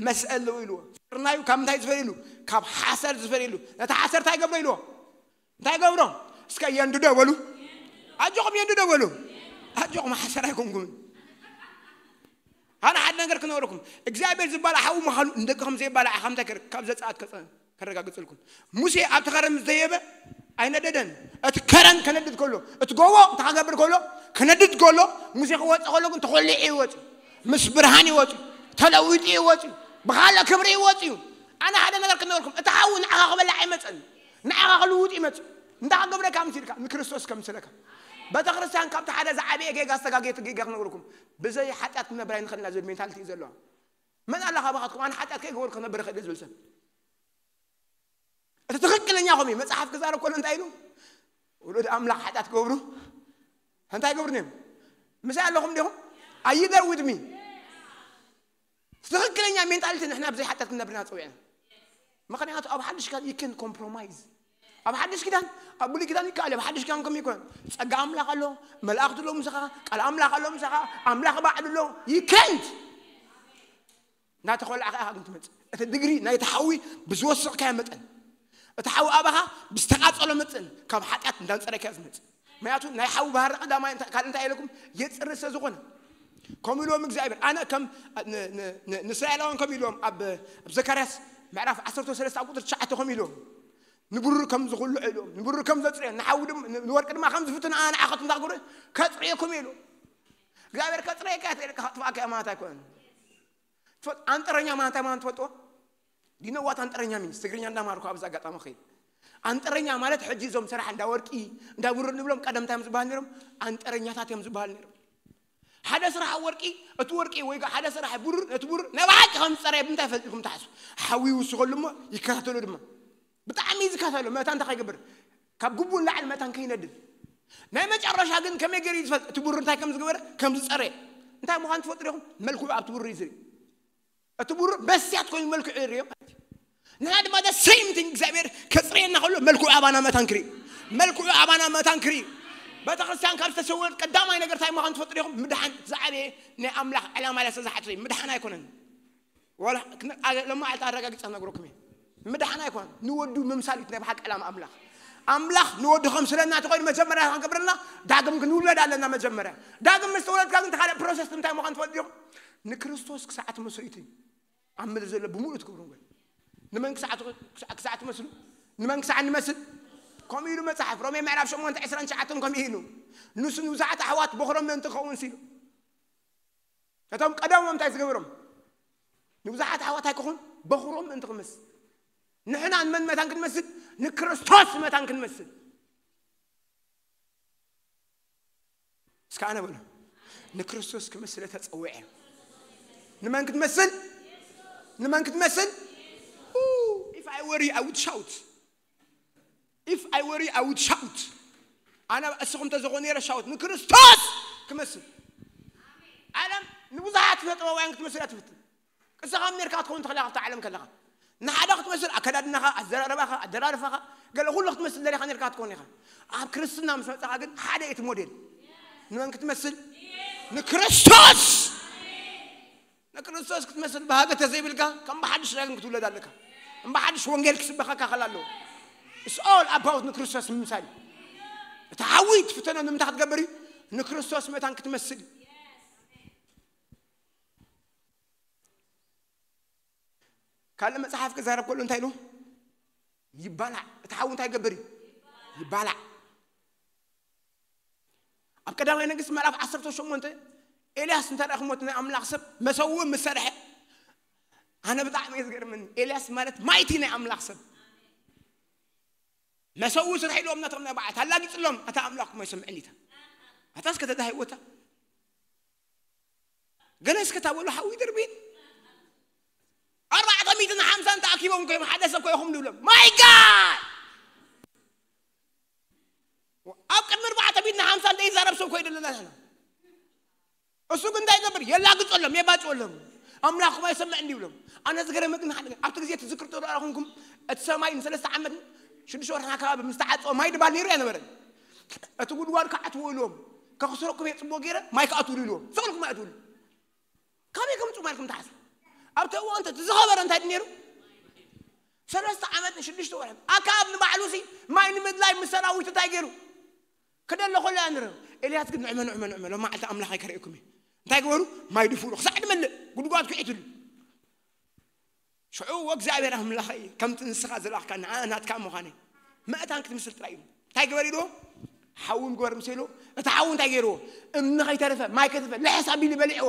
መስቀል ኣለዎ ኢልዎ። ስርናዩ ካብ ምንታይ ዝፈርየሉ? ካብ ሓሰር ዝፈርየሉ። ነቲ ሓሰር እንታይ ገብሮ ኢልዎ? እንታይ ገብሮ? እስከ የንድዶ በሉ። ኣጆኹም የንድዶ በሉ። ኣጆኹም ሓሰር ኣይኮንኩምን። ኣነ ሓደ ነገር ክነገረኩም። እግዚኣብሔር ዝባላዕ ሓዊ ምዃኑ ንደቂ ከም ዘይባላዕ ኢኻ እንታይ ከር-፣ ካብ ዘጸኣት ከጸ-፣ ከረጋግጽልኩም። ሙሴ ኣብቲ ከረን ምስ ደየበ ኣይነደደን። እቲ ከረን ከነድድ ከሎ፣ እቲ ጎቦ እንታይ ክገብር ከሎ፣ ከነድድ ከሎ፣ ሙሴ ክወጽእ ከሎ ግን ተኾሊዑ ይወጽእ። ምስ ብርሃን ይወጽእ። ተለዊጡ ይወጽእ። ብኻልእ ክብሪ ይወጽእ እዩ። ኣነ ሓደ ነገር ክነገርኩም። እቲ ሓዊ ንዓኻ ክበልዕ ኣይመጸን። ንዓኻ ክልውጥ ይመጽእ። እንታይ ክገብረካ ምስ ኢልካ? ንክርስቶስ ከምስለካ። ቤተ ክርስቲያን ካብቲ ሓደ ዝዓበየ ጌጋ ዝተጋገየት ጌጋ ክነግረኩም። ብዘይ ሓጢኣት ክንነብር ኣይንኽእልና ዝብል ሜንታሊቲ እዩ ዘለዋ። መን ኣላ ካባኻትኩም ኣነ ሓጢኣት ከይገበርኩ ክነብር እኽእል ዝብል ሰብ? እቲ ትኽክለኛ ከምኡ እዩ። መጽሓፍ ክዛረብ ከሎ እንታይ ኢሉ? ውሉድ ኣምላኽ ሓጢኣት ክገብሩ እንታይ ይገብሩ እዮም? ምሳይ ኣለኹም ዲኹም? Are you there with me? ትኽክለኛ ሜንታሊቲ ንሕና ብዘይ ሓጢኣት ክንነብር ኢና ጸዊዕና። ምኽንያቱ ኣብ ሓድሽ ኪዳን you can compromise። ኣብ ሓድሽ ኪዳን፣ ኣብ ብሉይ ኪዳን ይከኣል እዩ። ኣብ ሓድሽ ኪዳን ከም ይኮን ጸጋ ኣምላኽ ኣሎ፣ መላእኽቲ ኣሎ ምሳኻ፣ ቃል ኣምላኽ ኣሎ ምሳኻ፣ ኣምላኽ ባዕሉ ኣሎ። You can't። እታ ተኾላዕካ ኢኻ ግን ትመጽእ። እቲ ድግሪ ናይቲ ሓዊ ብዝወሰኽካዮ መጠን፣ እቲ ሓዊ ኣባኻ ብዝተቓጸሎ መጠን ካብ ሓጢኣት እንዳንጸረካ እዩ ዝመጽእ። ምክንያቱ ናይ ሓዊ ባህሪ ቀዳማይ እንታይ፣ ካልእ እንታይ ኢለኩም? የጽሪ ስለ ዝኾነ። ከምኡ ኢልዎም እግዚኣብሔር፣ ኣነ ከም ን- ን- ን- ንእስራኤላውያን ከም ኢልዎም ኣብ ኣብ ዘካርያስ ምዕራፍ ዓሰርተ ሰለስተ ኣብ ቁጥሪ ትሽዓተ ከም ኢልዎም፣ ንብሩር ከም ዝኹልዖ ኢልዎም፣ ንብሩር ከም ዘጽርዮ፣ ንሓዊ ድማ ንወርቂ ድማ ከም ዝፍትን ኣነ ንዓኻትኩም እንታይ ክገብሮ? ከጽርየኩም ኢሉ። እግዚኣብሔር ከጽርየካ እየ፣ ከጥፍኣካ እየ ማለት ኣይኮነን። ትፈልጥ፣ ኣንጠረኛ ማለት እንታይ ማለት ትፈልጥዎ? ዲነዋት ኣንጠረኛ ሚንስ ትግርኛ እንዳማርኩ ኣብዚ ኣጋጣሚ ኸይድ። ኣንጠረኛ ማለት ሕጂ እዞም ሰራሕ እንዳ ወርቂ እንዳ ብሩር ንብሎም ቀደም እንታይ እዮም ዝበሃል ነይሮም? ኣንጠረኛታት እዮም ዝበሃል ነይሮም። ሓደ ስራሕ ወርቂ፣ እቲ ወርቂ ወይ ከዓ ሓደ ስራሕ ብሩር፣ እቲ ብሩር ናይ ብሓቂ ከም ዝፀረየ ብምንታይ ፈልጥኩም ትሓስቡ? ሓዊ ይውስኸሉ እሞ ይከታተሉ ድማ። ብጣዕሚ ዝከታተሉ መእታን እንታይ ከይገብር፣ ካብ ግቡእ ንላዕሊ መእታን ከይነድል። ናይ መጨረሻ ግን ከመይ ገይሩ እዩ ዝፈልጥ? እቲ ብሩር እንታይ ከም ዝገበረ፣ ከም ዝፀረየ። እንታይ ምዃኑ ትፈልጡ ዲኹም? መልክዑ ኣብቲ ብሩር እዩ ዝርኢ። እቲ ብሩር በስያት ኮይኑ መልክዑ ይርእዮ ማለት እዩ። ንሕና ድማ the same thing እግዚኣብሔር ከጽርየና ከሎ መልክዑ ኣባና መታን ክርኢ። መልክዑ ኣባና መታን ክርኢ። ቤተክርስትያን ካብ ዝተሰወረት ቀዳማይ ነገር እንታይ ምዃኑ ትፈልጡ ዲኹም? ምድሓን። ዝዓበየ ናይ ኣምላኽ ዕላማ ኢላ ዝተዛሓተት እዩ። ምድሓን ኣይኮነን። ዋላ ክነ- ኣገ- ሎማዓልቲ ኣረጋጊጸ ክነግረኩም እየ። ምድሓን ኣይኮነን። ንወዱ ምምሳል እዩ ናይ ብሓቂ ዕላማ ኣምላኽ። ኣምላኽ ንወዱ ከም ስለና ተኾይኑ መጀመርያ ክንገብረልና ዳግም ክንውለድ ኣለና። መጀመርያ ዳግም ምስ ተወለድካ ግን ተኻደ ፕሮሰስ እንታይ ምዃኑ ትፈልጡ ዲኹም? ንክርስቶስ ክሳዕ ትመስሉ እዩ። ኣብ ምድሪ ዘሎ ብምሉእ ትገብሩ እምበር። ንመን ክሳዕ ትኽ- ክሳዕ- ክሳዕ ትመስሉ? ንመን ክሳዕ ንመስል? ከምኡ ኢሉ መጽሓፍ ሮሜ ምዕራፍ ሸሞንተ ዕስራን ትሽዓተን ከምኡ ኢሉ። ንሱ ንብዙሓት ኣሕዋት በኹሮም ምእንቲ ክኸውን ሲሉ። እቶም ቀደሞም እንታይ ዝገብሮም? ንብዙሓት ኣሕዋት ኣይክኹን በኹሮም ምእንቲ ክመስል። ንሕና ንመን መታን ክንመስል? ንክርስቶስ መታን ክንመስል። እስከ ኣነ በሉ። ንክርስቶስ ክመስል ተጸውዐ። ንመን ክትመስል? ንመን ክትመስል? Ooh, if I were you, I would shout. If I were you, I would shout. ኣነ እስኹም ተዘኾ ነይረ ሻውት ንክርስቶስ ክመስል። ዓለም ንብዙሓት ስነ ጥበባውያን ክትመስል እያ ትፍትን። ቅስኻ ኔርካ ክትኸውን ትኽእል ኢኻ ኣብታ ዓለም ከለኻ። ንሓደ ክትመስል ኣከዳድናኻ፣ ኣዘራረባኻ፣ ኣደራርፋኻ፣ ገለ ኩሉ ክትመስል ደሊኻ ኔርካ ክትኮን ኢኻ። ኣብ ክርስትና ምስ መጻኻ ግን ሓደ እቲ ሞዴል። ንመን ክትመስል? ንክርስቶስ። ንክርስቶስ ክትመስል ባህገ ተዘይብልካ ከም ብሓድሽ ዳግም ክትውለድ ኣለካ። እምበሓድሽ ወንጌል ክስበኸካ ከላ ኣለዎ። It's all about ንክርስቶስ ምምሳል እዩ። እቲ ሓዊ ትፍተኖ ንምንታይ ክትገብር እዩ? ንክርስቶስ መታን ክትመስል እዩ። ካልእ መጽሓፍ ክዛረብ ከሎ እንታይ ኢሉ? ይባላዕ። እቲ ሓዊ እንታይ ይገብር እዩ? ይባላዕ። ኣብ ቀዳማይ ነገስት ምዕራፍ ዓሰርተ ሸሞንተ ኤልያስ እንታይ ደኣ ክሞት ናይ ኣምላኽ ሰብ መሰውእ ምስ ሰርሐ፣ ኣነ ብጣዕሚ እዩ ዝገርመኒ። ኤልያስ ማለት ማይቲ ናይ ኣምላኽ ሰብ። መሰውእ ስራሕ ኢሎም ነቶም ናይ በዓል ኣላጊጽሎም፣ ኣታ ኣምላኽኩም ኣይሰምዕን ኢታ። ኣታ እስከ ተዳሂወታ። ገለ እስከ ታበሉ ሓዊ ድርቢት። ኣርባዕተ ሚእትን ሓምሳን ተኣኪቦም ኮይም ሓደ ሰብ ኮይኹም ንብሎም። My God! ኣብ ቅድሚ ኣርባዕተ ሚእትን ሓምሳን ዘይዛረብ ሰብ ኮይደለና ንሕና። እሱ ግን እንታይ ይገብር? የላግጸሎም፣ የባጭወሎም። ኣምላኽኩም ኣይሰምዕን ድዩ ይብሎም። ኣነ ዝገረመ ግን ሓደ ነገር፣ ኣብቲ ግዜ ትዝክር ተደኣ ኮንኩም፣ እቲ ሰማይ ንሰለስተ ዓመት ሽዱሽተ ወርሒ ኣካባቢ ምስ ተዓጸወ ማይ ድባል ነይሩ ኣይነበረን። እቲ ጉድጓድ ክዓትዎ ኢልዎም፣ ከኽስረኩም እየ ጽቡቕ ገይረ፣ ማይ ክኣትውሉ ኢልዎም። ሰቕልኩም ኣይኣትውሉ። ካበይ ከምጽኡ ማይ ኢልኩም ትሓስቡ? ኣብቲ እዋን እቲ ዝኸበረ እንታይ ድዩ ነይሩ? ሰለስተ ዓመት ንሽዱሽተ ወርሒ። ኣካብ ንባዕሉ ሲ ማይ ንምድላይ ምስ ሰራዊቱ እንታይ ገይሩ? ክደሎ ከሎ እያ ንርእ። ኤልያስ ግን ንዕመ፣ ንዕመ፣ ንዕመ፣ ሎም መዓልቲ ኣምላኽ ኣይከርእየኩም እዩ። እንታይ ገበሩ? ማይ ድፍኡ ክሳዕ ድመልእ ጉድጓድ ክዒትሉ። ሽዑ እግዚኣብሔር ኣምላኸይ፣ ከምቲ ንስኻ ዝለኣኽካ ንዓ ናትካ ምዃነይ መእታን ክትምስል ጥራይ እዩ። እንታይ ግበር ኢልዎ? ሓዊ ግበር ምስ ኢልዎ፣ እቲ ሓዊ እንታይ ገይርዎ? እምኒ ከይተረፈ፣ ማይ ከይተረፈ፣ ልሕስ ኣቢሉ በሊዕዎ።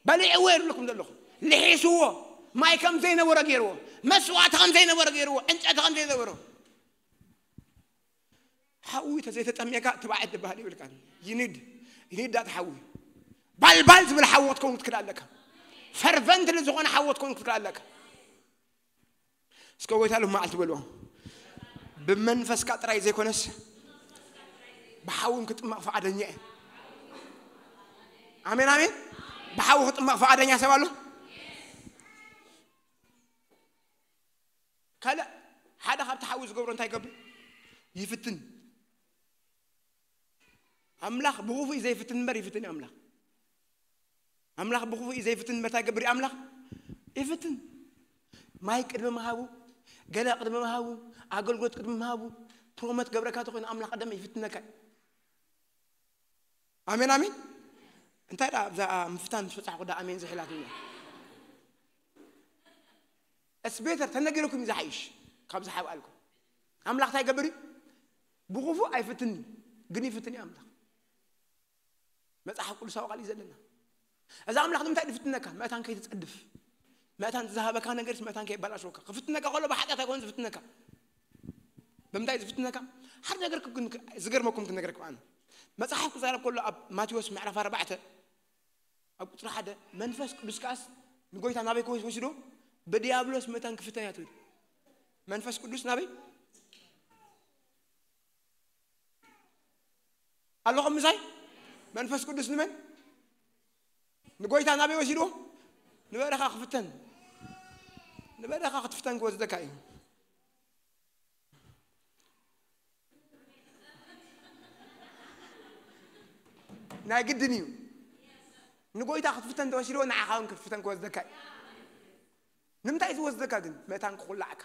በሊዕዎ ይብለኩም ዘለኹ። ልሒስዎ። ማይ ከም ዘይነበሮ ገይርዎ። መስዋእቲ ከም ዘይነበሮ ገይርዎ። ዕንጨቲ ከም ዘይነበሮ። ሓዊ ተዘይተጠሚየካ ትባዕ ትበሃል ይብልካ። ይኒድ፣ ይኒድ ዳት ሓዊ። ባልባል ዝብል ሓዊ ክትከውን ክትክእል ኣለካ። ፈርቨንት ዝኾነ ሓዊ ክትከውን ክትክእል ኣለካ። እስከ ጎይታ ሎም መዓልቲ በልዎ። ብመንፈስካ ጥራይ ዘይኮነስ ብሓውን ክጥመቕ ፈቓደኛ እየ። ኣሜን፣ ኣሜን። ብሓዊ ክጥመቕ ፈቓደኛ ሰብ ኣሎ? ካልእ ሓደ ካብቲ ሓዊ ዝገብሮ እንታይ ይገብር? ይፍትን። ኣምላኽ ብኽፉይ ዘይፍትን እምበር ይፍትን እዩ ኣምላኽ። ኣምላኽ ብኽፉእ እዩ ዘይፍትን። መታይ ገብር እዩ ኣምላኽ? ይፍትን። ማይ ቅድሚ ምሃቡ፣ ገለ ቅድሚ ምሃቡ፣ ኣገልግሎት ቅድሚ ምሃቡ፣ ፕሮሞት ገብረካ ተኾይኑ ኣምላኽ ቀደም ይፍትነካ እዩ። ኣሜን ኣሜን። እንታይ ደኣ ኣብዛ ምፍታን ምስ በጻሕኩ ደኣ ኣሜን ዝሕላትኛ? እስ ቤተር ተነጊርኩም እዩ ዝሓይሽ ካብ ዝሓብኣልኩም። ኣምላኽ እንታይ ይገብር እዩ? ብኽፉእ ኣይፍትን እዩ፣ ግን ይፍትን እዩ ኣምላኽ። መጽሓፍ ቅዱሳዊ ቃል እዩ ዘለና። እዚ ኣምላኽ ንምንታይ ድፍትነካ? መእታን ከይትጸድፍ። መእታን ዝሃበካ ነገርስ መእታን ከይበላሽወካ። ክፍትነካ ከሎ ብሓጢኣት ኣይኮን ዝፍትነካ። ብምንታይ ዝፍትነካ? ሓደ ነገር ክግን-፣ ዝገርመኩም ክነገረኩም ኣነ። መጽሓፍ ክዛረብ ከሎ ኣብ ማቴዎስ ምዕራፍ ኣርባዕተ ኣብ ቁጽሪ ሓደ፣ መንፈስ ቅዱስ ከኣስ ንጎይታ ናበይ ክወስ-፣ ወሲዶ? ብዲያብሎስ መእታን ክፍተን እያ ትብል። መንፈስ ቅዱስ ናበይ? ኣለኹም ምሳይ? መንፈስ ቅዱስ ንመን? ንጎይታ ናበይ ወሲድዎ? ንበረኻ ክፍተን። ንበረኻ ክትፍተን ክወስደካ እዩ። ናይ ግድን እዩ። ንጎይታ ክትፍተን ተወሲድዎ፣ ንዓኻ እውን ክትፍተን ክወስደካ እዩ። ንምንታይ ዝወስደካ ግን? መእታን ክኹላዕካ።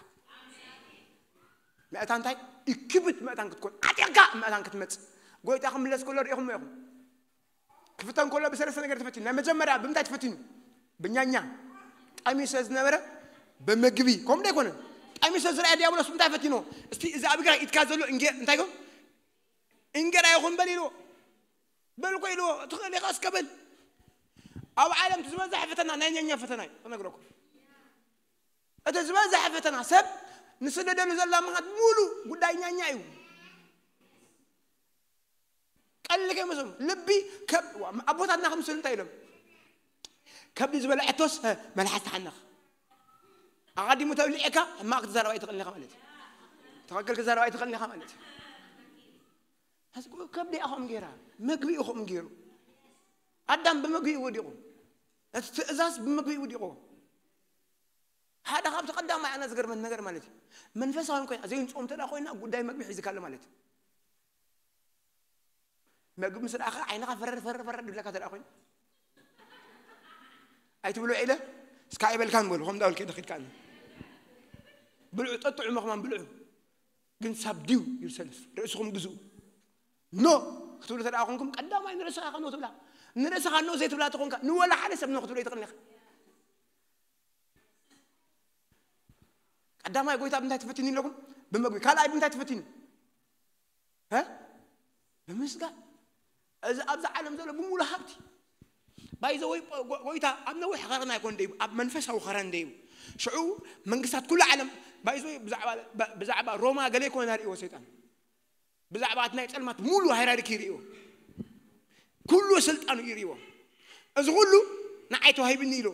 መእታን እንታይ? ይክብድ መእታን ክትኮን። ዓጢቕካ መእታን ክትመጽእ። ጎይታ ክምለስ ከሎ ርኢኹሞ ኢኹም። ክፍተን ከሎ ብሰለስተ ነገር ተፈቲኑ። ናይ መጀመርያ ብምንታይ ተፈቲኑ? ብኛኛ። ጠሚዩ ስለ ዝነበረ ብምግቢ። ከምኡ ዶ ኣይኮነን? ጠሚዩ ስለ ዝረኣየ ዲያብሎስ ብምንታይ ፈቲንዎ? እስቲ እዚ ኣብ እግራ ኢድካ ዘሎ እንጌ-፣ እንታይ ይኮን? እንጌራ ይኹን በል ኢልዎ። በል እኮ ኢልዎ። ትኽእል ኢኻ እስከ በል። ኣብ ዓለም እቲ ዝበዝሐ ፈተና ናይ ኛኛ ፈተና እዩ። ክነግረኩም። እቲ ዝበዝሐ ፈተና ሰብ ንስደደሉ ዘላ ምኽንያት ሙሉ ጉዳይ ኛኛ እዩ። ቀሊል ከይመስሎም። ልቢ ከብ-፣ ዋ፣ ኣቦታትና ክምስሉ እንታይ ኢሎም? ከብዲ ዝበልዐቶስ፣ እ፣ መልሓስ ትሓንኽ። ኣቐዲሙ ተብሊዕካ ሕማቕ ክትዛረብ ኣይትኽእልን ኢኻ ማለት እዩ። ትኽክል ክትዛረብ ኣይትኽእልን ኢኻ ማለት እዩ። ሕዚ ከብዲ እያ ከምኡ ገይራ፣ መግቢ እዩ ከምኡ ገይሩ። ኣዳም ብመግቢ እዩ ወዲቑ። እቲ ትእዛዝ ብመግቢ እዩ ወዲቑ። ሓደ ካብቲ ቀዳማይ ኣነ ዝገርመኒ ነገር ማለት እዩ፣ መንፈሳዊ ኮይና ዘይንጾም እንተ ደኣ ኮይና ጉዳይ መግቢ ሒዝካ ኣሎ ማለት እዩ። መግቢ ምስ ረኣኻ ዓይንኻ ፈረር ፈረር ፈረር ይብለካ እንተ ደኣ ኮይኑ፣ ኣይትብልዑ ኢለ እስካ ኣይበልካን በሉ። ከም ዳውል ከይደ ኺድካ ብልዑ ጠጥዑ መኽማን ብልዑ፣ ግን ሳብዲው ዩርሰልፍ፣ ርእስኹም ግዝኡ። ኖ ክትብሉ እንተ ደኣ ኮንኩም ቀዳማይ ንርእስኻ ኖ ትብላ። ንርእስኻ ኖ ዘይትብላ ተኾንካ ንወላ ሓደ ሰብ ኖ ክትብሎ ኣይትኽእልን ኢኻ። ቀዳማይ ጎይታ ብምንታይ ትፈትኒ ኣለኩም? ብመግቢ። ካልኣይ ብምንታይ ትፈትኒ? እ? ብምስጋድ። እዚ ኣብዚ ዓለም ዘሎ ብምሉእ ሃብቲ። ባይዘወይ ጎ-፣ ጎይታ ኣብ ነዊሕ ኸረን ኣይኮን ደይቡ፣ ኣብ መንፈሳዊ ኸረን ደይቡ። ሽዑ መንግስታት ኩሉ ዓለም ባይዘወይ ብዛዕባ፣ ብ-፣ ብዛዕባ ሮማ ገለ ይኮነ ርእይዎ ሰይጣን። ብዛዕባ እቲ ናይ ጸልማት ሙሉ ሃይራርኪ ይርእይዎ። ኩሉ ስልጣኑ ይርእይዎ። እዚ ኩሉ ንዓይ ተዋሂብኒ ኢሉ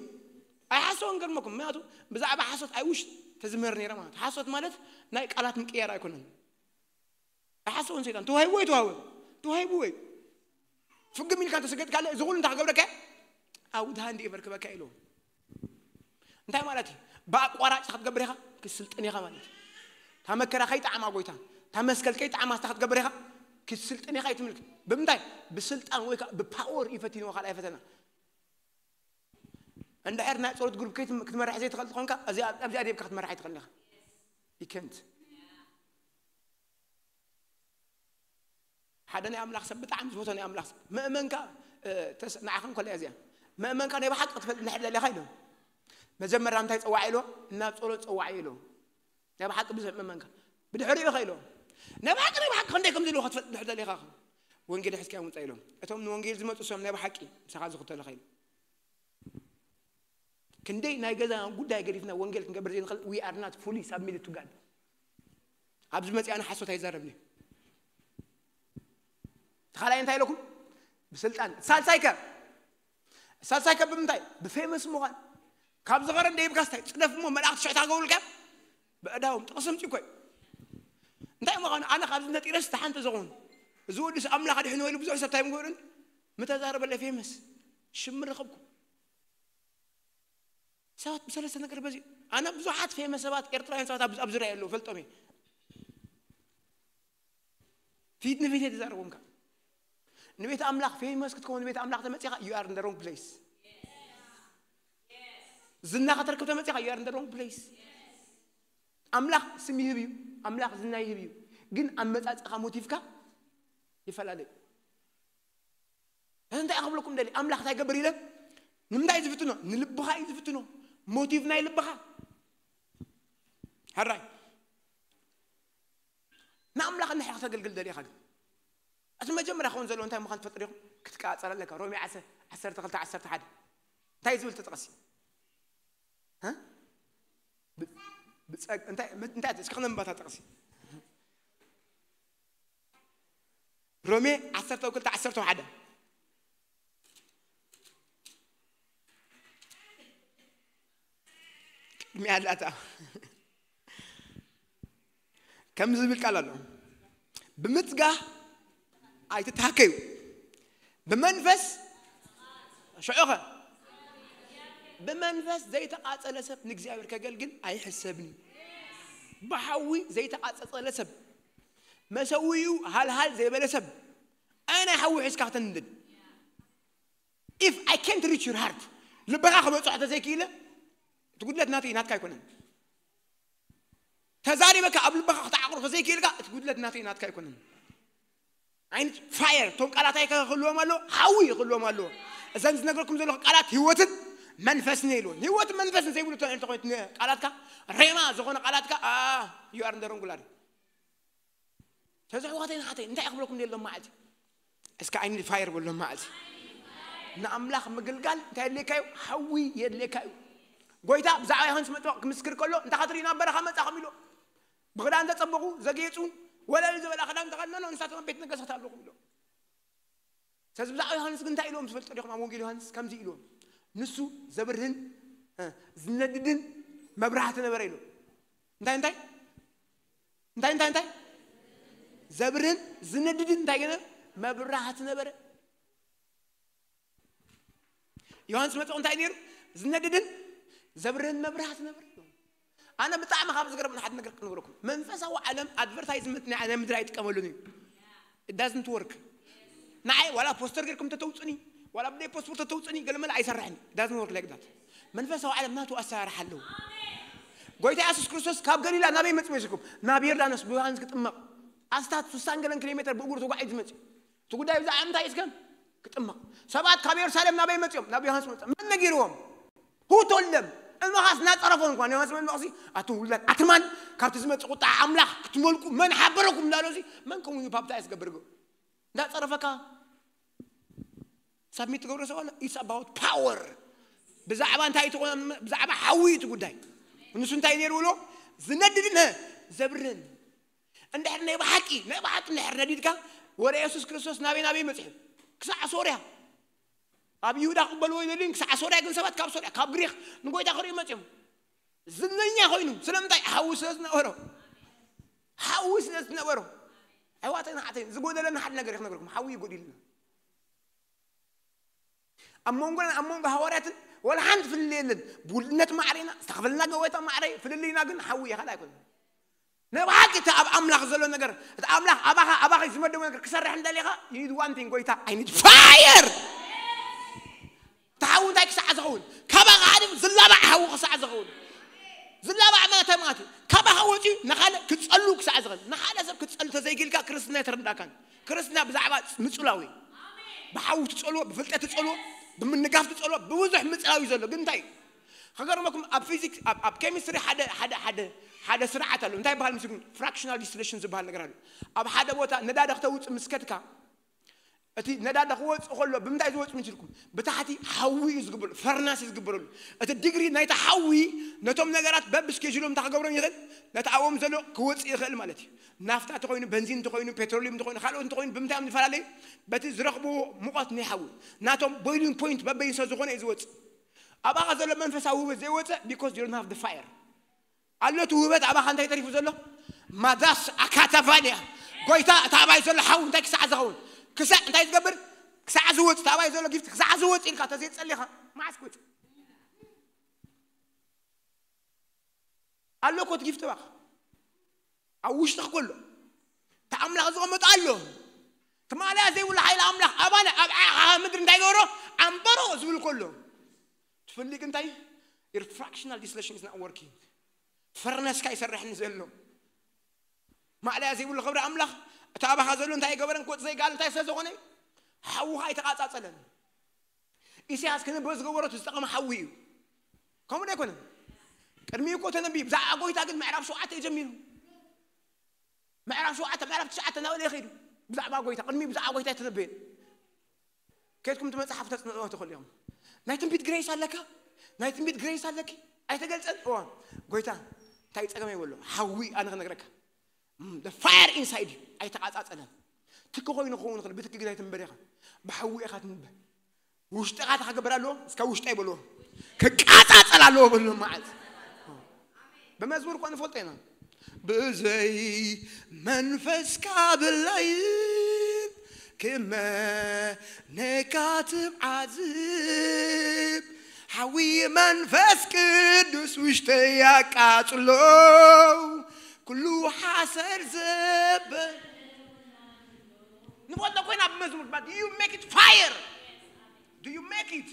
ኣይሓሰቦን። ገርመኩም፣ ምክንያቱ ብዛዕባ ሓሶት ኣይ ውሽ ተዝምህር ነይረ ማለት። ሓሶት ማለት ናይ ቃላት ምቅያር ኣይኮነን። ኣይሓሰቦን ሰይጣን። ተዋሂቡ ወይ ተዋህበ? ተዋሂቡ ወይ። ፍግም ኢልካ እንተሰገድካለ፣ እዚ ኩሉ እንታይ ክገብረካ? ኣብ ውድሃ እንዲ ይበርክበካ ኢሉ። እንታይ ማለት እዩ? ብኣቋራጭ እንታይ ክትገብር ኢኻ? ክትስልጥን ኢኻ ማለት እዩ። እታ መከራ ከይጠዓማ ጎይታ፣ እታ መስቀል ከይጠዓማ እንታይ ክትገብር ኢኻ? ክትስልጥን ኢኻ እዩ ትምልክ። ብምንታይ? ብስልጣን ወይ ከዓ ብፓወር እዩ ፈቲንዎ ካልኣይ ፈተና። እንድሕር ናይ ጸሎት ግሩፕ ከይትም-፣ ክትመርሕ ዘይትኽእል ተኾንካ፣ እዚ ኣብ-፣ ኣብዚኣ ደይብካ ክትመርሕ ኣይትኽእልን ኢኻ። You can't። ሓደ ናይ ኣምላኽ ሰብ፣ ብጣዕሚ ዝፈትዎ ናይ ኣምላኽ ሰብ፣ መእመንካ፣ እ፣ ተስ-፣ ንዓኽን ኮላ እያ እዚኣ። መእመንካ ናይ ብሓቂ ክትፈልጥ እንድሕር ደሊኻ ኢሉ። መጀመርያ እንታይ ጸዋዕ ኢሉ? ናብ ጸሎት ጸዋዕ ኢሉ። ናይ ብሓቂ ብዙሕ መእመንካ። ብድሕሪኡ ኢኻ ኢሉ። ናይ ብሓቂ፣ ናይ ብሓቂ ክንደይ ከም ዘለዎ ክትፈልጥ እንድሕር ደሊኻ ኢኻ። ወንጌል ሒዝካ ምጻእ ኢሉ። እቶም ንወንጌል ዝመጹ ሰም ናይ ብሓቂ ምሳኻ ዝኽተሉኻ ኢሉ። ክንደይ ናይ ገዛ ጉዳይ ገዲፍና ወንጌል ክንገብር ዘይንኽእል፣ we are not fully submitted to God። ኣብዚ መጺኣና ሓሶት ኣይዛረብን እዩ። እቲ ካልኣይ እንታይ ኢለኩም? ብስልጣን። ሳልሳይ ከ? ሳልሳይ ከ ብምንታይ? ብፌመስ ምዃን። ካብ ዝኸረ እንደ ይብካስ እንታይ? ጽደፍ እሞ መላእኽቲ ሽዕታ ገብሩልካ። ብእዳዎም ጥቕሲ ምጽእ እኮ እዩ። እንታይ ምዃኑ? ኣነ ካብዚ ነጢረስ ደሓን ተዘኾን። እዚ ወዲስ ኣምላኽ ኣድሕንዎ ኢሉ ብዙሕ ሰብ እንታይ ምገብርን? ምተዛረበለ ፌመስ። ሽም ረኸብኩ። ሰባት ብሰለስተ ነገር በዚ። ኣነ ብዙሓት ፌመስ ሰባት፣ ኤርትራውያን ሰባት ኣብ፣ ኣብ ዙርያ ኣለዉ፣ ፈልጦም እየ። ፊት ንፊት እየ ዝዛረቦም ከኣ። ንቤት ኣምላኽ ፌመስ ክትከውን ንቤት ኣምላኽ ተመጺኻ፣ you are in the wrong place። ዝና ከተርክብ ተመፂኻ you are in the wrong place ኣምላኽ ስም ይህብ እዩ ኣምላኽ ዝና ይህብ እዩ ግን ኣመፃፅኻ ሞቲቭካ ይፈላለ እዚ እንታይ ክብለኩም ደሊ ኣምላኽ እንታይ ገብር ኢለ ንምንታይ ዝፍትኖ ንልብኻ እዩ ዝፍትኖ ሞቲቭ ናይ ልብኻ ሕራይ ንኣምላኽ እንድሕር ከተገልግል ደሊኻ ግን እቲ መጀመርያ ክኸውን ዘለዎ እንታይ ምዃን ትፈልጡ ዲኹም ክትቀፃፀር ኣለካ ሮሜ ዓሰርተ ክልተ ዓሰርተ ሓደ እንታይ ዝብል ተጠቐሲ እንታይ እስኪ ክነንባታ ጠቕሲ ሮሜ ዓሰርተ ክልተ ዓሰርተ ሓደ ቅድሚያ ኣላታ ከም ዝብል ቃል ኣሎ ብምጽጋ ኣይትተሃከዩ ብመንፈስ ሽዑኸ ብመንፈስ ዘይተቃጸለ ሰብ ንእግዚኣብሔር ከገልግል ኣይሕሰብን ብሓዊ ዘይተቃጸጸለ ሰብ መሰዊኡ ሃልሃል ዘይበለ ሰብ ኣይ ናይ ሓዊ ሒዝካ ክተንድድ if I can't reach your heart ልብኻ ክበፅሖ ተዘይክኢለ እቲ ጉድለት ናተይ ናትካ ኣይኮነን ተዛሪበካ ኣብ ልብኻ ክትዓቕሮ ከዘይክኢልካ እቲ ጉድለት ናተይ ናትካ ኣይኮነን ዓይነት ፋየር እቶም ቃላት ኣይ ክህልዎም ኣሎ ሓዊ ይክልዎም ኣሎ እዘን ዝነገርኩም ዘለኹ ቃላት ህይወትን መንፈስን የልዎን ህይወትን መንፈስን ዘይብሉ ተኮይት ቃላትካ ሬማ ዝኾነ ቃላትካ you are in the wrong line ተዝሕዋተይ ንሓተይ እንታይ ክብለኩም ደሎም መዓልቲ እስከ ዓይኒ ፋየር በሎም መዓልቲ ንኣምላኽ ምግልጋል እንታይ የድልየካ እዩ ሓዊ የድልየካ እዩ ጎይታ ብዛዕባ ዮሃንስ መጥምቕ ክምስክር ከሎ እንታይ ክትርኢ ናብ በረኻ መጻኹም ኢሎ ብኽዳን ዘጸበቑ ዘጌጹ ወለል ዝበላ ክዳን ተኸድነኖ ንሳቶም ኣብ ቤት ነገስታት ኣለኹም ኢሎ ስለዚ ብዛዕባ ዮሃንስ ግን እንታይ ኢሎም ዝፈልጡ ዲኹም ኣብ ወንጌል ዮሃንስ ከምዚ ኢልዎም ንሱ ዘብርህን ዝነድድን መብራህቲ ነበረ ኢሎም እንታይ እንታይ እንታይ እንታይ እንታይ ዘብርህን ዝነድድን እንታይ ገነ መብራህቲ ነበረ ዮሃንስ መጥምቕ እንታይ ነይሩ ዝነድድን ዘብርህን መብራህቲ ነበረ ኣነ ብጣዕሚ ካብ ዝገርም ንሓደ ነገር ክንብረኩም መንፈሳዊ ዓለም ኣድቨርታይዝመንት ናይ ናይ ምድር ኣይጥቀመሉን እዩ it doesn't work ንዓይ ዋላ ፖስተር ገርኩም ተተውፅኒ ዋላ ብደይ ፖስፖርት ተተውፅኒ ገለመለ ኣይሰርሕን it doesn't work like that መንፈሳዊ ዓለም ናቱ ኣሰራርሓ ኣለዎ ጎይታ የሱስ ክርስቶስ ካብ ገሊላ ናበይ መፅ መሲልኩም ናብ ዮርዳኖስ ብዮሃንስ ክጥመቕ ኣስታት ስሳን ገለን ኪሎ ሜትር ብእግሩ ተጓዒ ዝመፅ እቲ ጉዳይ ብዛዕባ ምንታይ እስከ ክጥመቕ ሰባት ካብ የሩሳሌም ናበይ መፅኦም ናብ ዮሃንስ መፅኦም መን ነጊርዎም Who told them? እመኻስ እናፀረፎም እንኳን ዮሃንስ መጥምቕ ሲ ኣቱም ውሉዳት ኣትማን ካብቲ ዝመፅእ ቁጣ ኣምላኽ ክትመልቁ መን ሓበረኩም እንዳሎ ሲ መን ከምኡ እዩ ባፕታይዝ ገብር እንዳፀረፈካ ሳብሚት ትገብሮ ሰብ ኣሎ it's about power ብዛዕባ እንታይ ትኾን ብዛዕባ ሓዊ እቲ ጉዳይ ንሱ እንታይ ነይሩ ብሎ ዝነድድን ዘብርን እንድሕር ናይ ብሓቂ ናይ ብሓቂ እንድሕር ነዲድካ ወረ የሱስ ክርስቶስ ናበይ ናበይ መፅሑ ክሳዕ ሶርያ ኣብ ይሁዳ ክበልዎ ይደልዩን ክሳዕ ሶርያ ግን ሰባት ካብ ሶርያ ካብ ግሪክ ንጎይታ ክርእዩ መፅኦም ዝነኛ ኮይኑ ስለምንታይ ሓዊ ስለ ዝነበሮ ሓዊ ስለ ዝነበሮ ኣሕዋተይ ንሓተይ ዝጎደለና ሓደ ነገር ክነግርኩም ሓዊ ይጎዲልና ኣብ መንጎና ኣብ መንጎ ሃዋርያትን ወላ ሓንቲ ፍልል የለን ብውልነት ማዕረና ዝተኸፈለና ጎይታ ማዕረ ፍልልይና ግን ሓዊ ይኻል ኣይኮነ ናይ ብሓቂ እቲ ኣብ ኣምላኽ ዘሎ ነገር እቲ ኣምላኽ ኣባኻ ኣባኺ ዝመደቡ ነገር ክሰርሕ እንደሊኻ ይድ ዋን ቲንግ ጎይታ I need fire ተሓዊ እንታይ ክሳዕ ዝኸውን ካባኻ ሓደ ዝላባዕ ሓዊ ክሳዕ ዝኸውን ዝላባዕ ማለት ማለት እዩ ካባኻ ወፂኡ ንኻልእ ክፀሉ ክሳዕ ዝኽእል ንሓደ ሰብ ክፀሉ ተዘይክልካ ክርስትና የተረዳካን ክርስትና ብዛዕባ ምፅላዊ ብሓዊ ትፀልዎ ብፍልጠት ትፀልዎ ብምንጋፍ ትፀልዎ ብብዙሕ ምፅላዊ ዘሎ ግን እንታይ ከገርመኩም ኣብ ፊዚክስ ኣብ ኬሚስትሪ ሓደ ሓደ ሓደ ሓደ ስርዓት ኣሎ እንታይ በሃል ምስኩም ፍራክሽናል ዲስቲሌሽን ዝበሃል ነገር ኣሎ ኣብ ሓደ ቦታ ነዳዲ ክተውፅእ ምስ ከድካ እቲ ነዳዲ ክወፅእ ከሎ ብምንታይ ዝወፅእ ምስልኩም ብታሕቲ ሓዊ እዩ ዝግበረሉ ፈርናስ እዩ ዝግበረሉ እቲ ዲግሪ ናይቲ ሓዊ ነቶም ነገራት በብ ስኬጁሎም እንታይ ክገብሮም ይኽእል ነቲ ኣብኦም ዘሎ ክወፅእ ይኽእል ማለት እዩ ናፍታ እንተኮይኑ በንዚን እንተኮይኑ ፔትሮሊየም እንተኮይኑ ካልኦት እንተኮይኑ ብምንታይ እዮም ዝፈላለዩ በቲ ዝረኽብዎ ሙቐት ናይ ሓዊ ናቶም ቦይሊንግ ፖይንት በበይን ስለ ዝኾነ እዩ ዝወፅእ ኣባኻ ዘሎ መንፈሳዊ ውበት ዘይወፀ because you don't have the fire ኣሎ እቲ ውበት ኣባኻ እንታይ ተሪፉ ዘሎ ማዛስ ኣካታፋንያ ጎይታ እቲ ኣባይ ዘሎ ሓው እንታይ ክሳዕ ዝኸውን ክሳዕ እንታይ ዝገብር ክሳዕ ዝወፅ እቲ ኣባይ ዘሎ ጊፍት ክሳዕ ዝወፅ ኢልካ ተዘይፀሊኻ መዓስ ክወፅ ኣሎ ኮት ጊፍት ባኻ ኣብ ውሽጥኽ ከሎ እቲ ኣምላኽ ዝቐመጦ ኣሎ ትማልያ ዘይብሉ ሓይሊ ኣምላኽ ኣባና ኣብ ዓኻ ምድሪ እንታይ ገብሮ ኣንበሮ ዝብል ከሎ ትፍሊቅ እንታይ Your fractional distillation is not working. ፈርነስካ ይሰርሕን ዘሎ ማዕለያ ዘይብሉ ክብሪ ኣምላኽ። እቲ ኣባኻ ዘሎ እንታይ ይገበረን ክወፅ ዘይከኣል እንታይ ስለ ዝኾነ እዩ? ሓውኻ ኣይተቓጻጸለን። ኢሳያስ ክንበ ዝገበረቱ ዝጠቐመ ሓዊ እዩ። ከምኡ ዶ ኣይኮነን? ቅድሚኡ እኮ ተነቢዩ። ብዛዕባ ጎይታ ግን ምዕራፍ ሸውዓተ እዩ ጀሚሩ። ምዕራፍ ሸውዓተ፣ ምዕራፍ ትሽዓተ እናበለ ይኸይዱ። ብዛዕባ ጎይታ ቅድሚ ብዛዕባ ጎይታ ኣይተነበየን። ከድኩም እቲ መጽሓፍ ተጽንዕዎ ትኽእሉ ኢኹም። ናይ ትንቢት ግሬስ ኣለካ? ናይ ትንቢት ግሬስ ኣለኪ? ኣይተገልጸን? እዋ ጎይታ እንታይ ጸገመ ይበሎ? ሓዊ ኣነ ክነግረካ። The fire inside you ኣይተቓጻጸለን። ትኪ ኮይኑ ክኸውን ይኽእል፣ ብትኪ ግን ኣይትንበር ኢኻ። ብሓዊ ኢኻ ትንበር። ውሽጥኻ ተኸገብር ኣለዎ፣ እስከ ውሽጠይ በልዎ። ክቃጻጸል ኣለዎ በልዎ መዓልቲ። ብመዝሙር እኮ ንፈልጦ ኢና። ብዘይ መንፈስካ ብላይን ክመነካ ትብዓዝብ ሓዊ መንፈስ ቅዱስ ውሽጠይ ያቃጽሎ ኩሉ ሓሰር ዘበ ንፈልጦ ኮይና ብመዝሙር but do you make it fire? Do you make it?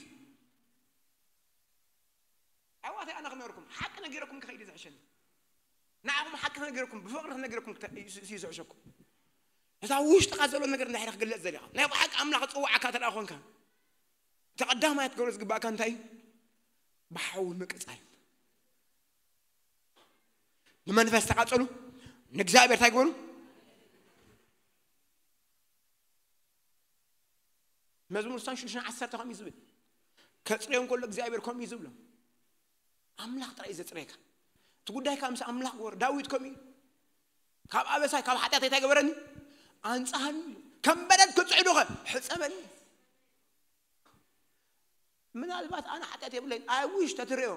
ኣሕዋተይ ኣነ ክነግረኩም ሓቂ ነጊረኩም ክኸይድ ዝሕሸኒ። ንዓኹም ሓቂ ክነጊረኩም ብፍቕሪ ክነጊረኩም ክተ- እዩ ዝሕሸኩም። እዛ ውሽጥኻ ዘሎ ነገር እንድሕር ክግለጽ ዘሊኻ ናይ ብሓቂ ኣምላኽ ጽዋዕካ ተደኣ ኮንካ እቲ ቀዳማይ ክትገብሮ ዝግባእካ እንታይ እዩ? ብሓዊ ምቅጻል። ብመንፈስ ተቃጸሉ፣ ንእግዚኣብሔር እንታይ ግበሩ? መዝሙር ስሳን ሽዱሽተ ዓሰርተ ከምኡ እዩ ዝብል። ከጽርዮም ከሎ እግዚኣብሔር ከምኡ እዩ ዝብሎ። ኣምላኽ ጥራይ እዩ ዘጽርየካ። እቲ ጉዳይካ ምስ ኣምላኽ ግበሩ። ዳዊት ከምኡ እዩ። ካብ ኣበሳይ ካብ ሓጢኣት እንታይ ገበረኒ? ኣንጻሃኒ። ከም በረድ ክጽዕዱኸ ሕጸበኒ። ምናልባት ኣነ ሓጢኣት የብለይን። I wish ተትርእዮ።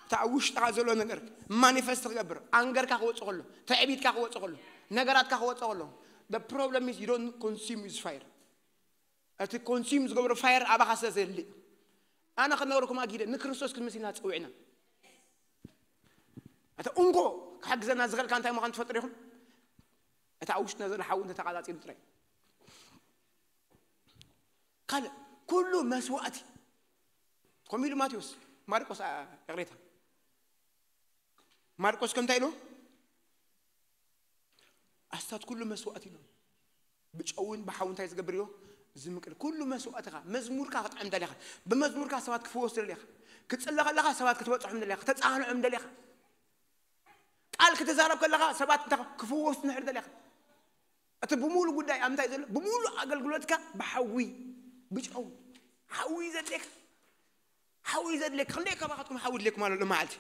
እታ ኣብ ውሽጥኻ ዘሎ ነገር ማኒፈስት ክገብር፣ ኣንገርካ ክወጽእ ከሎ፣ ትዕቢትካ ክወጽእ ከሎ፣ ነገራትካ ክወጽእ ከሎ። The problem is you don't consume with fire. እቲ ኮንሱም ዝገብሮ ፋየር ኣባኻ ስለ ዘየለ እዩ። ኣነ ክነግረኩም ኣጊደ ንክርስቶስ ክንመስልና ጸዊዕና። እቲ እንኮ ክሕግዘና ዝኽእልካ እንታይ ምዃኑ ትፈልጡ ዲኹም? እቲ ኣብ ውሽጥና ዘሎ ሓዊ እንተተቓጻጺሉ ጥራይ። ካልእ ኩሉ መስዋእቲ ከምኡ ኢሉ ማቴዎስ፣ ማርቆስ ኣ- ይቕሬታ ማርቆስ ከምታይ ኢሉ ኣስታት ኩሉ መስዋእቲ ኢሉ ብጨውን ብሓዊ እንታይ ዝገብር እዩ ዝምቅል ኩሉ መስዋእትኻ መዝሙርካ ክጥዕም ደሊኻ ብመዝሙርካ ሰባት ክፍወስ ደሊኻ ክትፅለ ከለኻ ሰባት ክትበፅሖም ደሊኻ ከተፃህንዖም ደሊኻ ቃል ክትዛረብ ከለኻ ሰባት እንተ ክፍወስ ንሕር ደሊኻ እቲ ብሙሉ ጉዳይ ኣብ እንታይ ዘሎ ብሙሉ ኣገልግሎትካ ብሓዊ ብጨው ሓዊ ዘድልየካ ሓዊ ዘድልየካ ክንደይ ካባኻትኩም ሓዊ ድልየኩም ኣሎ ሎመዓልቲ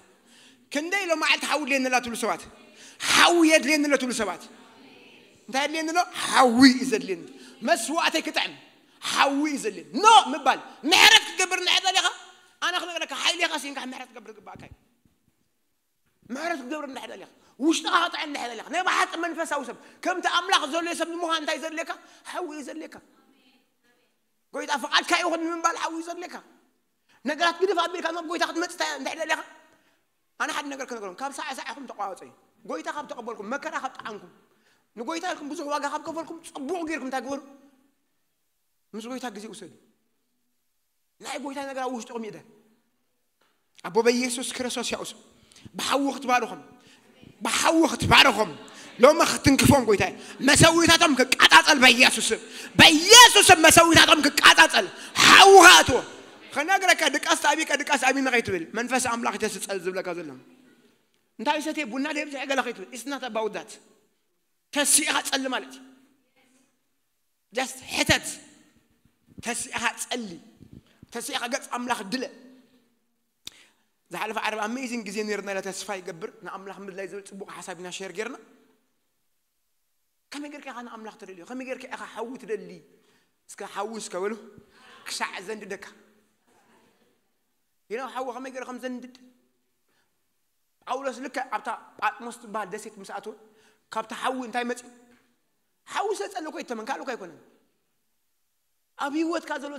ክንደይ ሎመዓልቲ ሓዊ ድልየኒ ኣላ ትብሉ ሰባት ሓዊ የድልየኒ ኣሎ ትብሉ ሰባት እንታይ የድልየኒ ኣሎ ሓዊ እዩ ዘድልየኒ መስዋእተይ ክጥዕም ሓዊ እዩ ዘድልየኒ ኖ ምባል ምሕረት ክትገብር እንድሕር ደሊኻ ኣነ ክነግረካ ሓይሌኻ ሲንካ ምሕረት ክትገብር ዝግባእካ እዩ ምሕረት ክትገብር እንድሕር ደሊኻ ውሽጥኻ ክጥዕም እንድሕር ደሊኻ ናይ ብሓቂ መንፈሳዊ ሰብ ከምቲ ኣምላኽ ዘሎዮ ሰብ ንምዃን እንታይ ዘድልየካ ሓዊ እዩ ዘድልየካ ጎይታ ፍቓድካ ይኹን ንምባል ሓዊ እዩ ዘድልየካ ነገራት ግድፍ ኣቢልካ ናብ ጎይታ ክትመፅእ እንታይ እንታይ ደለኻ ኣነ ሓደ ነገር ክነገርኩም ካብ ሳዕ ሳዕኹም ተቋወፀ እዩ ጎይታ ካብ ተቐበልኩም መከራ ካብ ጠዓምኩም ንጎይታ ኢልኩም ብዙሕ ዋጋ ካብ ከፈልኩም ፅቡቕ ገይርኩም እንታይ ግበሩ ምስ ጎይታ ግዜ ውሰዱ ናይ ጎይታ ነገር ኣብ ውሽጥኹም ይእደር ኣቦ በኢየሱስ ክርስቶስ ያውሱ ብሓዊ ክትባርኾም ብሓዊ ክትባርኾም ሎሚ ክትንክፎም ጎይታ መሰዊታቶም ክቃጻጸል በኢየሱስም በኢየሱስም መሰዊታቶም ክቃጻጸል ሓዊ ከእትዎ ክነግረካ ድቃስ ተኣቢካ ድቃስ ኣቢና ከይትብል መንፈስ ኣምላኽ ይተስጸል ዝብለካ ዘሎ እንታይ ሰትየ ቡና ደብዝሐ ገለ ከይትብል it's not about that ተሲእኻ ጸሊ ማለት እዩ just ሕተት ተሲእኻ ጸሊ ተሲእኻ ገጽ ኣምላኽ ድለ ዝሓለፈ ዓረብ ኣሜዚንግ ግዜ ነርና ኢለ ተስፋ ይገብር ንኣምላኽ ምድላይ ዝብል ጽቡቕ ሓሳብ ኢና ሸር ጌርና ከመይ ጌርካ ኢኻ ንኣምላኽ ትደልዮ ከመይ ጌርካ ኢኻ ሓዊ ትደሊ እስከ ሓዊ እስከ በሉ ክሳዕ ዘንድደካ ይነው ሓዊ ከመይ ገይሩ ከም ዘንድድ ጳውሎስ ልክዕ ኣብታ ጳጥሞስ ትበሃል ደሴት ምስ ኣተወ ካብቲ ሓዊ እንታይ መፅእ ሓዊ ሰፀለ እኮ ይተመን ካልእ እኮ ኣይኮነን ኣብ ህይወትካ ዘሎ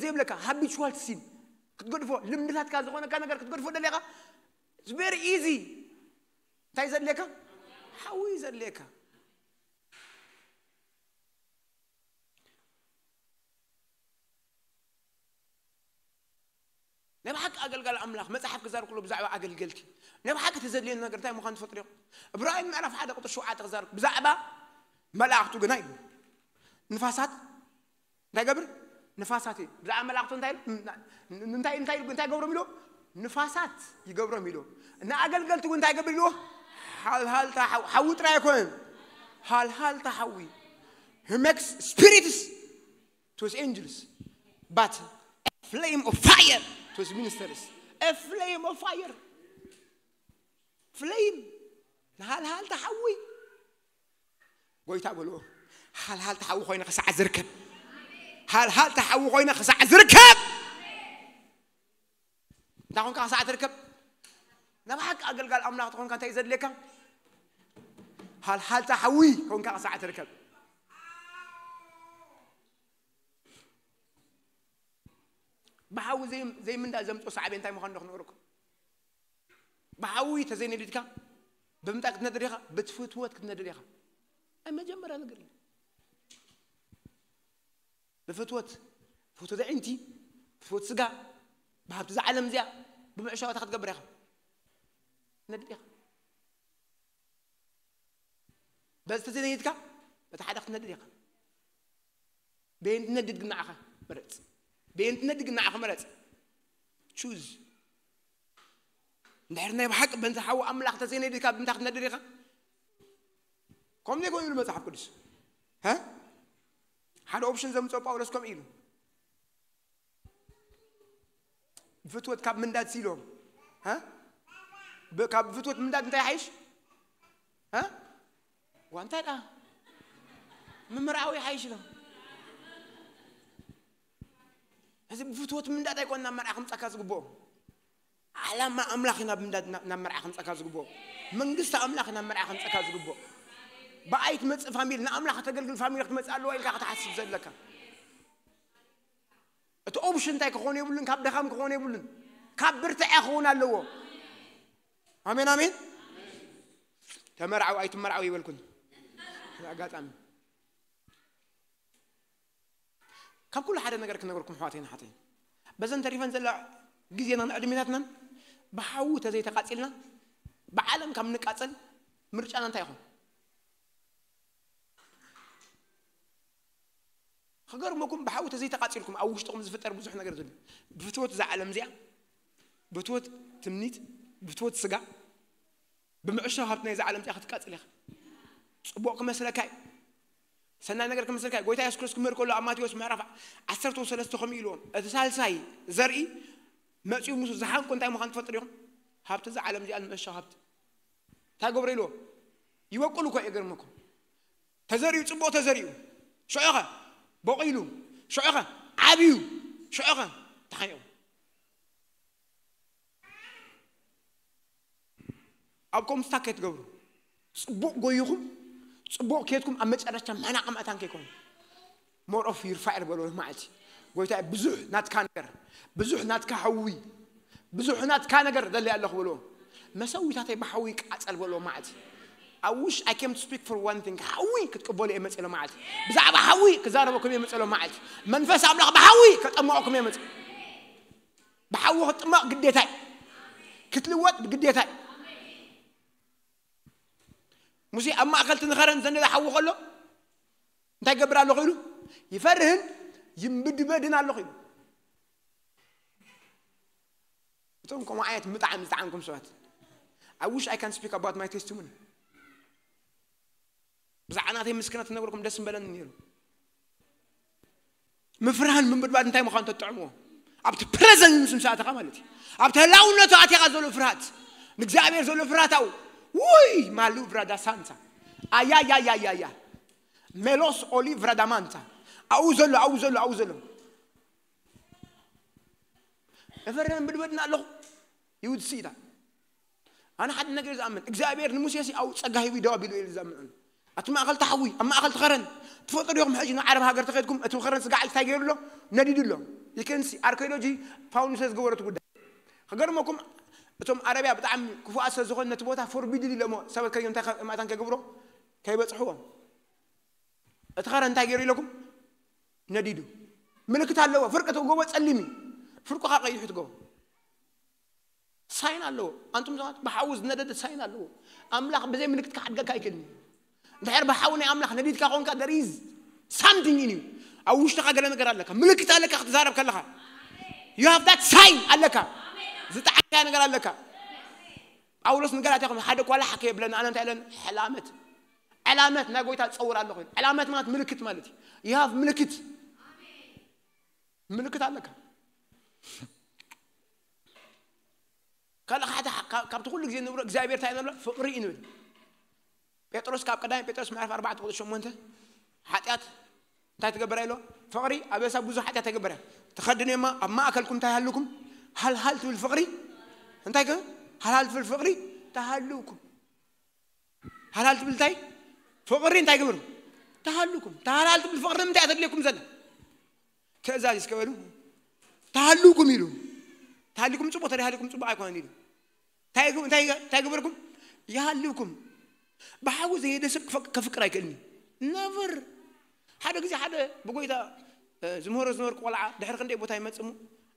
ዘይብለካ ሃቢቹዋል ሲን ክትገድፎ ልምድታትካ ዝኾነካ ነገር ክትገድፎ ደለካ very easy እንታይ ዘድልየካ ሓዊ ዘድልየካ ናይ ብሓቂ ኣገልጋሊ ኣምላኽ መጽሓፍ ክዛረብ ከሎ ብዛዕባ ኣገልገልቲ፣ ናይ ብሓቂ እቲ ዘድልየኒ ነገር እንታይ ምዃኑ ትፈልጡ ዲኹም? እብራይም ምዕራፍ ሓደ ቁጥሪ ሸውዓተ ክዛረብ ብዛዕባ መላእኽቱ ግና እዩ። ንፋሳት እንታይ ገብር? ንፋሳት እዩ። ብዛዕባ መላእኽቱ እንታይ ኢሉ? ን-፣ ን-፣ እንታይ፣ እንታይ ኢሉ? እንታይ ገብሮም ኢሉ? ንፋሳት ይገብሮም ኢሉ። ንኣገልገልቲ እውን እንታይ ገብር ኢሉ? ሃልሃልታ ሓው-፣ ሓዊ ጥራይ ኣይኮነን። ሃልሃልታ ሓዊ። He makes spirits to his angels, but a flame of fire to his ministers. A flame of fire. Flame. ንሃልሃልታ ሓዊ። ጎይታ በልዎ፣ ሃልሃልታ ሓዊ ኮይነ ክሳዕ ዝርከብ። ሃልሃልታ ሓዊ ኮይነ ክሳዕ ዝርከብ። እንታይ ኮንካ ክሳዕ ትርከብ? ናብ ሓቂ ኣገልጋል ኣምላኽ ተኾንካ እንታይ እዩ ዘድልየካ? ሃልሃልታ ሓዊ ኮንካ ክሳዕ ትርከብ። ብሓዊ ዘይ-፣ ዘይምንዳእ ዘምፅኦ ሳዕቤን እንታይ ምዃኑ ዶ ክንነግረኩም? ብሓዊ ተዘይነዲድካ ብምንታይ ክትነድድ ኢኻ? ብትፍትወት ክትነድድ ኢኻ። ኣይ መጀመርያ ነገር እዩ። ብፍትወት፣ ፍትወት ኣዒንቲ፣ ፍትወት ስጋ፣ ብሃብቲ እዛ ዓለም እዚኣ ብምዕሻው እንታይ ክትገብር ኢኻ? ትነድድ ኢኻ። በዚ ተዘይነዲድካ በቲ ሓደ ክትነድድ ኢኻ። በየን ትነድድ ግን ንዓኻ ምረጽ። በየን ትነድድ ግን ንዓኻ ምረጽ። ቹዝ። እንድሕር ናይ ብሓቂ በንቲ ሓዊ ኣምላኽ ተዘይነዲድካ ብምንታይ ክትነድድ ኢኻ? ከምኡ ዘይኮነ ይብሉ መጽሓፍ ቅዱስ። ሀ? ሓደ ኦፕሽን ዘምጽኦ ጳውሎስ ከምኡ ኢሉ። ብፍትወት ካብ ምንዳድ ሲሎም። ሀ? ብ-፣ ካብ ብፍትወት ምንዳድ እንታይ ይሓይሽ? ሀ? ዋ እንታይ ደኣ? ምምርዓው ይሓይሽ ኢሎም። እዚ ብፍትወት ምንዳድ ኣይኮን ናብ መርዓ ክምጻካ ዝግብኦ። ዓላማ ኣምላኽ ኢና ብምንዳድ ናብ፣ ናብ መርዓ ክምጻካ ዝግብኦ። መንግስቲ ኣምላኽ ኢና ናብ መርዓ ክምጻካ ዝግብኦ። ብኣይ ትመጽእ ፋሚሊ፣ ንኣምላኽ ከተገልግል ፋሚሊ ክትመጽእ ኣለዋ ኢልካ ክትሓስብ ዘለካ። እቲ ኦፕሽን እንታይ ክኾን የብሉን፣ ካብ ደኻም ክኾን የብሉን፣ ካብ ብርትዐ ክኸውን ኣለዎ። ኣሜን፣ ኣሜን። ተመርዓው ኣይትመርዓው ይበልኩን። ኣጋጣሚ። ካብ ኩሉ ሓደ ነገር ክነገርኩም ኣሕዋተይን ኣሓተይን። በዘን ተሪፈን ዘላ ግዜናን ዕድሜታትናን ብሓዊ ተዘይተቃጺልና፣ ብዓለም ካብ ንቃጸል ምርጫና እንታይ ይኾን? ክገርመኩም፣ ብሓዊ ተዘይተቃጺልኩም ኣብ ውሽጥኹም ዝፍጠር ብዙሕ ነገር ዘሎ። ብፍትወት እዛ ዓለም እዚኣ፣ ብፍትወት ትምኒት፣ ብፍትወት ስጋ፣ ብምዕሻው ሃብቲ ናይዛ ዓለም እዚኣ ክትቃጽል ኢኻ። ጽቡቕ ክመስለካ እዩ። ሰናይ ነገር ክመስለካ እዩ። ጎይታ የሱስ ክርስቶስ ክምህር ከሎ ኣብ ማቴዎስ ምዕራፍ ዓሰርተ ሰለስተ ከምኡ ኢልዎም። እቲ ሳልሳይ ዘርኢ መጺኡ ምስ ዝሓንቆ እንታይ ምዃኑ ትፈልጡ ዲኹም? ሃብቲ እዛ ዓለም እዚኣ ንምዕሻው ሃብቲ። እንታይ ገብሮ ኢልዎም? ይበቁል እኮ እዩ፣ ገርመኩም። ተዘሪኡ፣ ጽቡቕ ተዘሪኡ። ሽዑ ኸ በቒሉ፣ ሽዑ ኸ ዓብዩ፣ ሽዑ ኸ ተሓኒቑ። ኣብ ከምኡ ስታክ ከይትገብሩ። ጽቡቕ ጎይኹም፣ ጽቡቕ ኬድኩም ኣብ መጨረሻ መናቕ መእታን ከይኮኑ። More of your fire በሎ መዓልቲ። ጎይታ ብዙሕ ናትካ ነገር፣ ብዙሕ ናትካ ሓዊ፣ ብዙሕ ናትካ ነገር ደሊ ኣለኹ በሎ። መሰዊታተይ ብሓዊ ይቃጸል በሎ መዓልቲ። I wish I came to speak for one thing. ሓዊ ክትቅበሉ እየ መጽእ ኢሎ መዓልቲ። ብዛዕባ ሓዊ ክዛረበኩም እየ መጽእ ኢሎ መዓልቲ። መንፈስ ኣምላኽ ብሓዊ ከጠምቐኩም እየ መጽእ። ብሓዊ ክትጥመቕ ግዴታ እዩ። ክትልወጥ ብግዴታ እዩ። ሙሴ ኣብ ማእከል እቲ ንኸረን ዘነደ ሓዊ ከሎ እንታይ ገብር ኣለኹ ኢሉ? ይፈርህን ይምብድበድን ኣለኹ ኢሉ። እቶም ከምኡ ዓይነት ምጣዕም ዝጠዓምኩም ሰባት፣ I wish I can speak about my testimony። ብዛዕባ ናተይ ምስክርነት ክነግረኩም ደስ ምበለኒ ነይሩ። ምፍርሃን ምንብድባድ እንታይ ምዃኑ ተጥዕምዎ። ኣብቲ ፕረዘንስ ምስ ኣተኻ ማለት እዩ። ኣብቲ ህላውነቱ ኣትኻ ዘሎ ፍርሃት፣ ንእግዚኣብሔር ዘሎ ፍርሃት ኣው፣ ውይ፣ ማሉ ብራዳ ሳንታ፣ ኣያያያያያ፣ ሜሎስ ኦሊ ብራዳ ማንታ፣ ኣው ዘሎ፣ ኣው ዘሎ፣ ኣው ዘሎ። እፈርህን ብድበድን ኣለኹ። ይውድ ሲዳ። ኣነ ሓደ ነገር ዝኣምን፣ እግዚኣብሔር ንሙሴ ሲ ኣው ጸጋ ሂቡ ደው ኣቢሉ እዩ ዝኣምን። ኣቲ ማእከል ታሕዊ፣ ኣብ ማእከል ትኸረን። ትፈልጡ ዲኹም ሕጂ ንዓረብ ሃገር ተኸድኩም፣ እቲ ኸረን ስጋዕ እንታይ ገይሩ ኣሎ? ነዲዱ ኣሎ። You can see፣ ኣርኪኦሎጂ ፋውንድ ስለ ዝገበረቱ ጉዳይ። ክገርመኩም፣ እቶም ዓረብያ ብጣዕሚ ክፉኣት ስለ ዝኾነ ነቲ ቦታ ፎርቢድድ ኢሎሞ፣ ሰባት ከይዮም እንታይ ከ-፣ ማእታን ከይገብሮ፣ ከይበጽሕዎ። እቲ ኸረን እንታይ ገይሩ ኢለኩም? ነዲዱ። ምልክት ኣለዎ። ፍርቂ እቲ ጎቦ ጸሊም እዩ። ፍርቁ ኸዓ ቀይሑ እቲ ጎቦ። ሳይን ኣለዎ። ኣንቱም ሰባት ብሓዊ ዝነደደ ሳይን ኣለዎ። ኣምላኽ ብዘይ ምልክት ክሓድገካ ኣይክእልን እዩ። እንድሕር ብሓዊ ናይ ኣምላኽ ነዲድካ ኾንካ there is something in you። ኣብ ውሽጥኻ ገለ ነገር ኣለካ፣ ምልክት ኣለካ ክትዛረብ ከለኻ። You have that sign ኣለካ። ዝጠዓምካዮ ነገር ኣለካ። ጳውሎስ ንገላትያ ከም ሓደ ኳላ ሓከ የብለና ኣነ እንታይ ኢለን? ሕላመት። ዕላመት ናይ ጎይታ ትጸውር ኣለኹ። ዕላመት ማለት ምልክት ማለት እዩ። You have ምልክት። ምልክት ኣለካ። ካልእ ሓደ ካብቲ ኩሉ ግዜ ንብሎ እግዚኣብሔር እንታይ ንብሎ? ፍቕሪ እዩ ንብል። ጴጥሮስ ካብ ቀዳማይ ጴጥሮስ ምዕራፍ ኣርባዕተ ቁጽሪ ሸሞንተ ሓጢኣት እንታይ ትገብር ኢሎ? ፍቕሪ ኣብ እሳ ብዙሕ ሓጢኣት ተገብረ። ትኸድን እማ ኣብ ማእከልኩም እንታይ ሃልኩም? ሃልሃል ትብል ፍቕሪ እንታይ ከ? ሃልሃል ትብል ፍቕሪ ተሃልውኩም። ሃልሃል ትብል እንታይ? ፍቕሪ እንታይ ግብሩ? ተሃልውኩም። ተሃልሃል ትብል ፍቕሪ ንምንታይ እያ ተድልየኩም ዘላ? ትእዛዝ እስከ በሉ። ተሃልውኩም ኢሉ። ተሃልኩም ጽቡቕ፣ ተደሃልኩም ጽቡቕ ኣይኮነን ኢሉ። እንታይ ግብ-፣ እንታይ እንታይ ግበርኩም? ይሃልውኩም። ብሓዊ ዘይሄደ ሰብ ክፈ-፣ ከፍቅር ኣይክእልን እዩ። ነቨር። ሓደ ግዜ ሓደ ብጎይታ፣ እ፣ ዝምህሮ ዝነበርኩ ቆልዓ ድሕሪ ክንደይ ቦታ ይመጽእ እሞ፣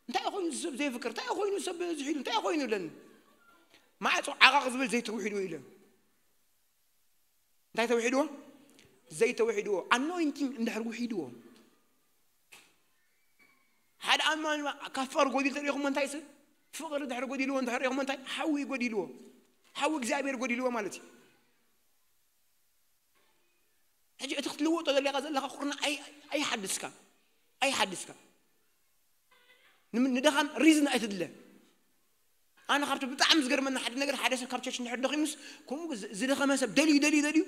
"እንታይ ኮይኑ ሰብ ዘይፍቅር? እንታይ ኮይኑ ሰብ ዝሒሉ? እንታይ ኮይኑ?" ኢለኒ። ማዕጾ ዓቓቕ ዝብል ዘይተውሒድዎ ኢለ። እንታይ ተውሒድዎ? ዘይተውሒድዎ። ኣኖይንቲንግ እንድሕር ውሒድዎ። ሓደ ኣማኒ ካብ ፍቕሪ ጎዲሉ ተሪኹሞ እንታይ ስብ? ፍቕሪ ድሕሪ ጎዲልዎ እንድሕር ሪኹሞ እንታይ? ሓዊ ጎዲልዎ። ሓዊ እግዚኣብሔር ጎዲልዎ ማለት እዩ። ሕጂ እቲ ክትልውጦ ዘለካ ዘለካ ኩርና ኣይ-፣ ኣይሓድስካ። ኣይሓድስካ። ንም-፣ ንደኻም ሪዝን ኣይትድለ። ኣነ ካብቲ ብጣዕሚ ዝገርመና ሓደ ነገር፣ ሓደ ሰብ ካብ ቸርች እንድሕር ደኺሙስ፣ ከምኡ ዝ-፣ ዝደኸመ ሰብ ደልዩ፣ ደልዩ፣ ደልዩ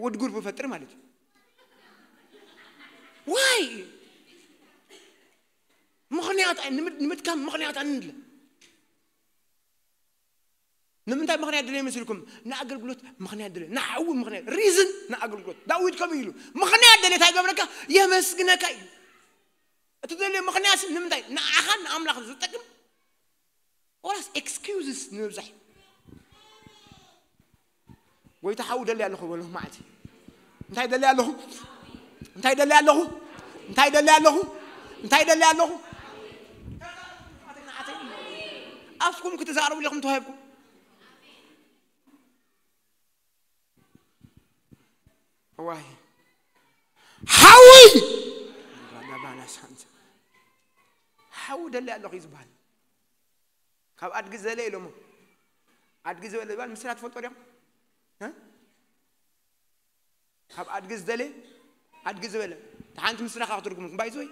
ወዲ ግሩፕ ይፈጥር ማለት እዩ። ዋይ? ምኽንያት ኣይ-፣ ንምድ-፣ ንምድካም ምኽንያት ኣንድለ። ንምንታይ ምኽንያት ድለ ይመስልኩም? ንኣገልግሎት ምኽንያት ድለ፣ ንሓዊ ምኽንያት፣ ሪዝን ንኣገልግሎት። ዳዊት ከምኡ ኢሉ፣ ምኽንያት ድለ እንታይ ገብረካ? የመስግነካ እዩ። እቲ ደልዮ ምኽንያት ንምንታይ? ንዓኻን ንኣምላኽ ዝጠቅም ወላስ ኤክስኪውዝስ ንምብዛሕ? ጎይታ ሓዊ ደሊ ኣለኹ በሉ መዓልቲ። እንታይ ደሊ ኣለኹ? እንታይ ደሊ ኣለኹ? እንታይ ደሊ ኣለኹ? እንታይ ደሊ ኣለኹ? ኣፍኩም ክትዛረቡ ኢለኹም ተዋሂብኩም። ዋይ። ሓዊ! ሓዊ ደሊ ኣለኹ እዩ ዝበሃል። ካብ ኣድጊ ዘለ ኢሎሞ። ኣድጊ ዝበለ ዝበሃል ምስላ ትፈልጦ ዲኹም? እ? ካብ ኣድጊ ዝደለ፣ ኣድጊ ዝበለ። እታ ሓንቲ ምስላ ካብ ክትርጉም። ባይዘወይ፣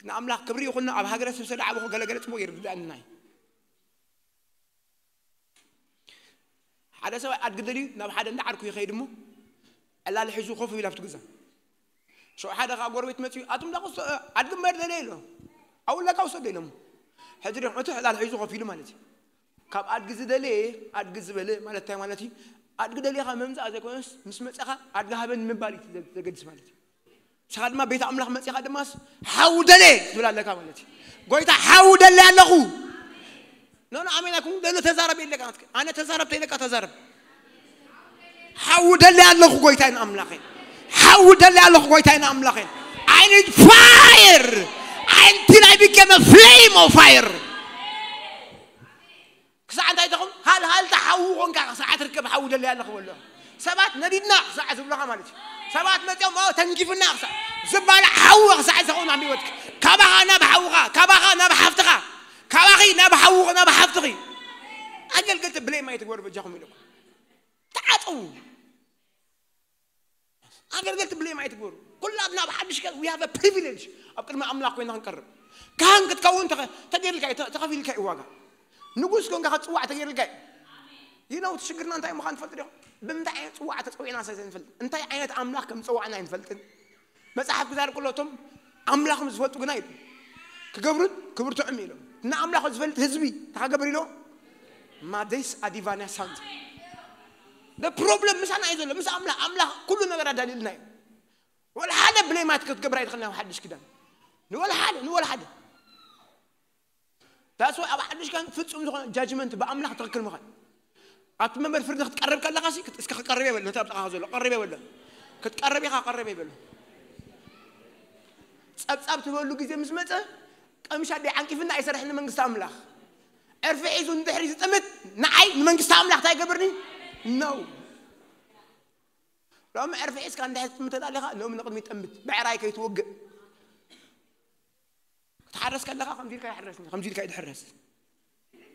ንኣምላኽ ክብሪ ይኹን፣ ኣብ ሃገረ ሰብ ሰዳዕቦ ገለገለ ጽቡቕ ይርድኣኒ ናይ። ሓደ ሰብኣይ ኣድጊ ደልዩ ናብ ሓደ እንዳ ዓርኩ ይኸይድ እሞ፣ ዕላል ሒዙ ኮፍ ኢሉ ኣብቲ ገዛ። ሽዑ ሓደ ኸኣ ጎረቤት መጺኡ፣ "ኣቱም ዳኹስ ኣድጊ እምበር ደልየ?" ኢሎ። "ኣውለካ ውሰዶ" ኢሎሞ። ሕጂ ዲኹም እቲ ዕላል ሒዙ ኮፍ ኢሉ ማለት እዩ። ካብ ኣድጊ ዝደለየ ኣድጊ ዝበለ ማለት እንታይ ማለት እዩ? ኣድጊ ደሊኻ መምጻእ ዘይኮነስ ምስ መጻኻ ኣድጊ ሃበኒ ምባል እዩ ዘ-፣ ዘገድስ ማለት እዩ። ንስኻ ድማ ቤት ኣምላኽ መጺኻ ድማስ ሓዊ ደለ ክትብል ኣለካ ማለት እዩ። ጎይታ ሓዊ ደለ ኣለኹ። ኖ፣ ኖ፣ ኣሜን ኣይኮን። ኖ፣ ኖ፣ ተዛረብ የለካ። ኣነ ተዛረብ ተይለካ ተዛረብ። ሓዊ ደለ ኣለኹ ጎይታይን ኣምላኸይን። ሓዊ ደለ ኣለኹ ጎይታይን ኣምላኸይን። I need fire until I became a flame of fire። ክሳዕ እንታይ ትኹን? ሃልሃልታ ሓዊ ኾንካ ክሳዕ ትርከብ ሓዊ ደለያ ኣለኹ በሎ። ሰባት ነዲድና ክሳዕ ዝብሉኻ ማለት እዩ። ሰባት መጺኦም፣ ኦ፣ ተንኪፍና ክሳዕ ዝባላዕ ሓዊ ክሳዕ ዝኸውን ኣብ ህይወትካ። ካባኻ ናብ ሓውኻ፣ ካባኻ ናብ ሓፍትኻ፣ ካባኺ ናብ ሓውኺ፣ ናብ ሓፍትኺ። ኣገልገልቲ ብሌም ኣይትግበሩ በጃኹም ኢለኩም። ተዓጸዉ። ኣገልገልቲ ብሌም ኣይትግበሩ። ኩላትና ኣብ ሓድሽ ቀን we have a privilege ኣብ ቅድሚ ኣምላኽ ኮይና ክንቀርብ። ካህን ክትከውን ተኸ-፣ ተገይርልካ እዩ፣ ተ-፣ ተኸፊልካ እዩ ዋጋ። ንጉስ ኮንካ ክትጽዋዕ ተገይርልካ እዩ። You know፣ እቲ ሽግርና እንታይ ምዃን ትፈልጡ ዲኹም? ብምንታይ ዓይነት ጽዋዕ ተጸዊዕና ስለ ዘይንፈልጥ፣ እንታይ ዓይነት ኣምላኽ ከም ዝጸዋዕና ኣይንፈልጥን። መጽሓፍ ክዛር ቅሎቶም ኣምላኽ ምስ ዝፈልጡ ግና ኢሉ ክገብሩን ክብርትዑም ኢሎም። ንኣምላኽ ዝፈልጥ ህዝቢ እንታይ ክገብር ኢሎ? ማዴስ ኣዲቫንያ ሳንት። The problem ምሳና እዩ ዘሎ፣ ምስ ኣምላኽ። ኣምላኽ ኩሉ ነገር ኣዳልዩልና እዩ። ወላ ሓደ ብሌማት ክትገብር ኣይትኽእልን ኣብ ሓድሽ ኪዳን። ንወላ ሓደ፣ ንወላ ሓደ። That's why ኣብ ሓድሽ ኪዳን ፍጹም ዝኾነ ጃጅመንት ብኣምላኽ ትኽክል ምዃን። ኣብቲ መንበር ፍርዲ ክትቀርብ ከለኻ ሲ፣ እስከ ክቀርብ የበሎ፣ ነቲ ኣብ ጥቓኻ ዘሎ ቀርብ የበሎ። ክትቀርብ ኢኻ፣ ቀርብ የበሎ። ጸብጻብ ትበሉ ግዜ ምስ መጸ፣ ቀምሻ ደይ ዓንቂፍና ኣይሰርሕን መንግስቲ ኣምላኽ። ዕርፊ ሒዙ ንድሕሪ ዝጥምት ንዓይ ንመንግስቲ ኣምላኽ እንታይ ይገብርኒ? ነው። ሎሚ ዕርፊ ሒዝካ እንድሕር ትጥምት ኣለኻ፣ ሎሚ ንቕድሚት ጠምት። ብዕራይ ከይትወግእ። ክትሓረስ ከለኻ ከምዚ ኢልካ ይሕረስ፣ ከምዚ ኢልካ ይድሕረስ።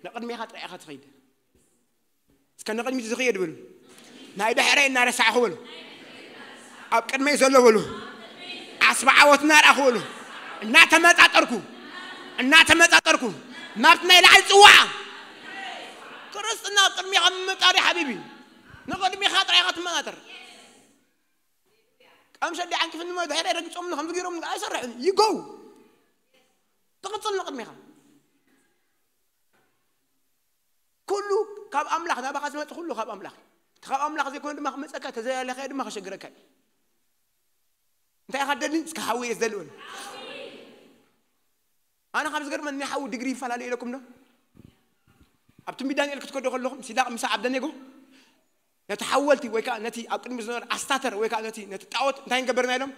ንቕድሜኻ ጥራይ ኢኻ ትኸይድ። እስከ ንቕድሚት ዝኸየድ በሉ። ናይ ድሕረይ እናረሳዕኹ በሉ። ኣብ ቅድመይ ዘሎ በሉ። ዓስቢ ዓወት እናርኣኹ በሉ። እናተመጣጠርኩ፣ እናተመጣጠርኩ፣ ናብቲ ናይ ላዕሊ ጽዋዓ። ክርስትና ኣብ ቅድሜኻ ምምጣር እዩ ሓቢቢ። ንቕድሜኻ ጥራይ ኢኻ ትመጣጠር። ቀምሸ ዲ ዓንኪፍኒ እሞ ድሕረይ ረግጾምኒ ከምዚ ገይሮም ኣይሰርሕን። You go። ትቕጽል ንቕድሜኻ። ኩሉ ካብ ኣምላኽ ናባኻ ዝመጽእ ኩሉ ካብ ኣምላኽ እዩ። ካብ ኣምላኽ ዘይኮነ ድማ ክመጸካ፣ ተዘያለኻዮ ድማ ከሸግረካ እዩ። እንታይ ኢኻ ትደሊ? እስከ ሓዊ እየ ዝደሊ በሉ። ኣነ ካብ ዝገርመኒ ናይ ሓዊ ዲግሪ ይፈላለ ኢለኩም ዶ? ኣብ ትንቢት ዳንኤል ክትከዱ ከለኹም ሲድራቅ፣ ሚሳቅ፣ ኣብደኔጎ ነቲ ሓወልቲ ወይ ከዓ ነቲ ኣብ ቅድሚ ዝነበረ ኣስታተር ወይ ከዓ ነቲ፣ ነቲ ጣዖት እንታይ ንገበርና ኢሎም?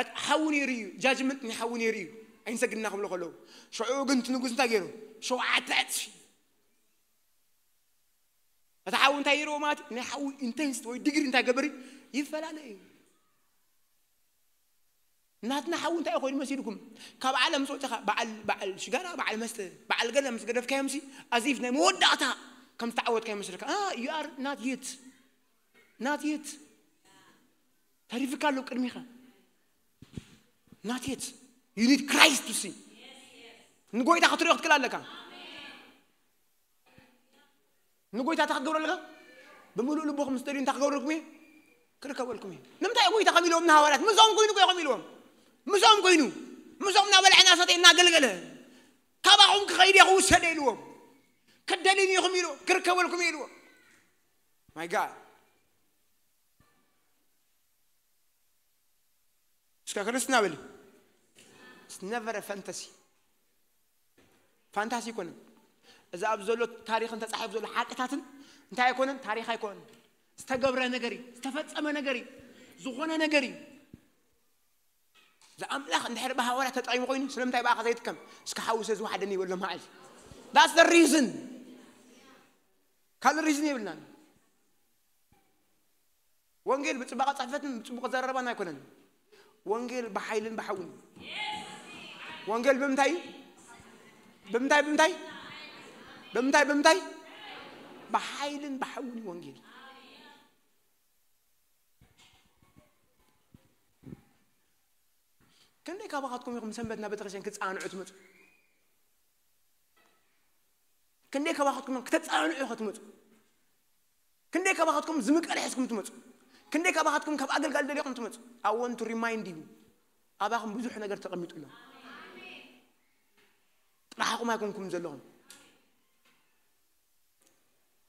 እቲ ሓዊ ነይሩ እዩ፣ ጃጅመንት ናይ ሓዊ ነይሩ እዩ። ኣይንሰግድና ክብሉ ከለዉ። ሽዑ ግን እቲ ንጉስ እንታይ ገይሩ? ሸውዓተ ዕጽፊ። እቲ ሓዊ እንታይ ይርዎ ማለት እዩ? ናይ ሓዊ ኢንቴንሲቲ ወይ ዲግሪ እንታይ ገበር እዩ? ይፈላለ እዩ። ናትና ሓዊ እንታይ ኮይኑ መሲልኩም? ካብ ዓለም ምስ ወፅኻ በዓል፣ በዓል ሽጋራ፣ በዓል መስተ፣ በዓል ገለ ምስ ገደፍካዮም ሲ፣ ኣዚፍ ናይ መወዳእታ ከም ዝተዓወትካ ይመስልካ። Ah, you are not yet. Not yet. ተሪፍካ ኣሎ ቅድሚኻ። Not yet. You need Christ to see. ንጎይታ ክትሪኦ ክትክእል ኣለካ። ንጎይታ እንታይ ክትገብሩ ኣለካ? ብምሉእ ልብኹም ምስ ደልዩ እንታይ ክገብረልኩም እየ? ክርከበልኩም እየ። ንምንታይ ጎይታ ከም ኢልዎም ንሃዋርያት? ምስኦም ኮይኑ እኮ ከም ኢልዎም። ምስኦም ኮይኑ። ምስኦም እናበልዐ እናሰተየ እናገልገለ። ካባኹም ክኸይድ እየ ክውሰደ ኢልዎም። ክደልዩኒ ኢኹም ኢልዎም። ክርከበልኩም እየ ኢልዎም። My God. እስከ ክርስትና በሊ። It's never a fantasy. ፋንታሲ ኣይኮነን። እዚ ኣብ ዘሎ ታሪኽን ተጻሒፉ ዘሎ ሓቅታትን እንታይ ኣይኮነን? ታሪኽ ኣይኮነን። ዝተገብረ ነገር እዩ። ዝተፈጸመ ነገር እዩ። ዝኾነ ነገር እዩ። እዚ ኣምላኽ እንድሕር ብሃዋርያት ተጠቒሙ ኮይኑ ስለምንታይ ብኣኻ ዘይጥቀም? እስከ ሓዊ ስለ ዝወሓደኒ ይበሎ መዓልቲ። That's the reason. ካልእ ሪዝን የብልናን። ወንጌል ብጽባቐ ጽሕፈትን ብጽቡቕ ዘረባን ኣይኮነን። ወንጌል ብሓይልን ብሓውን እዩ። ወንጌል ብምንታይ እዩ? ብምንታይ፣ ብምንታይ? ብምንታይ፣ ብምንታይ? ብሓይልን ብሓውን እዩ ወንጌል። ክንደይ ካባኻትኩም ኢኹም ሰንበት ናብ ቤተክርስትያን ክትጸዓንዑ ትመጹ? ክንደይ ካባኻትኩም እዮም ክተጸዓንዑ ኢኹም ትመጹ? ክንደይ ካባኻትኩም ዝምቀል ሒዝኩም ትመጹ? ክንደይ ካባኻትኩም ካብ ኣገልጋሊ ደሊኹም ትመጹ? I want to remind you. ኣባኹም ብዙሕ ነገር ተቐሚጡ ኣሎ። ጥራሕኹም ኣይኮንኩም ዘለኹም።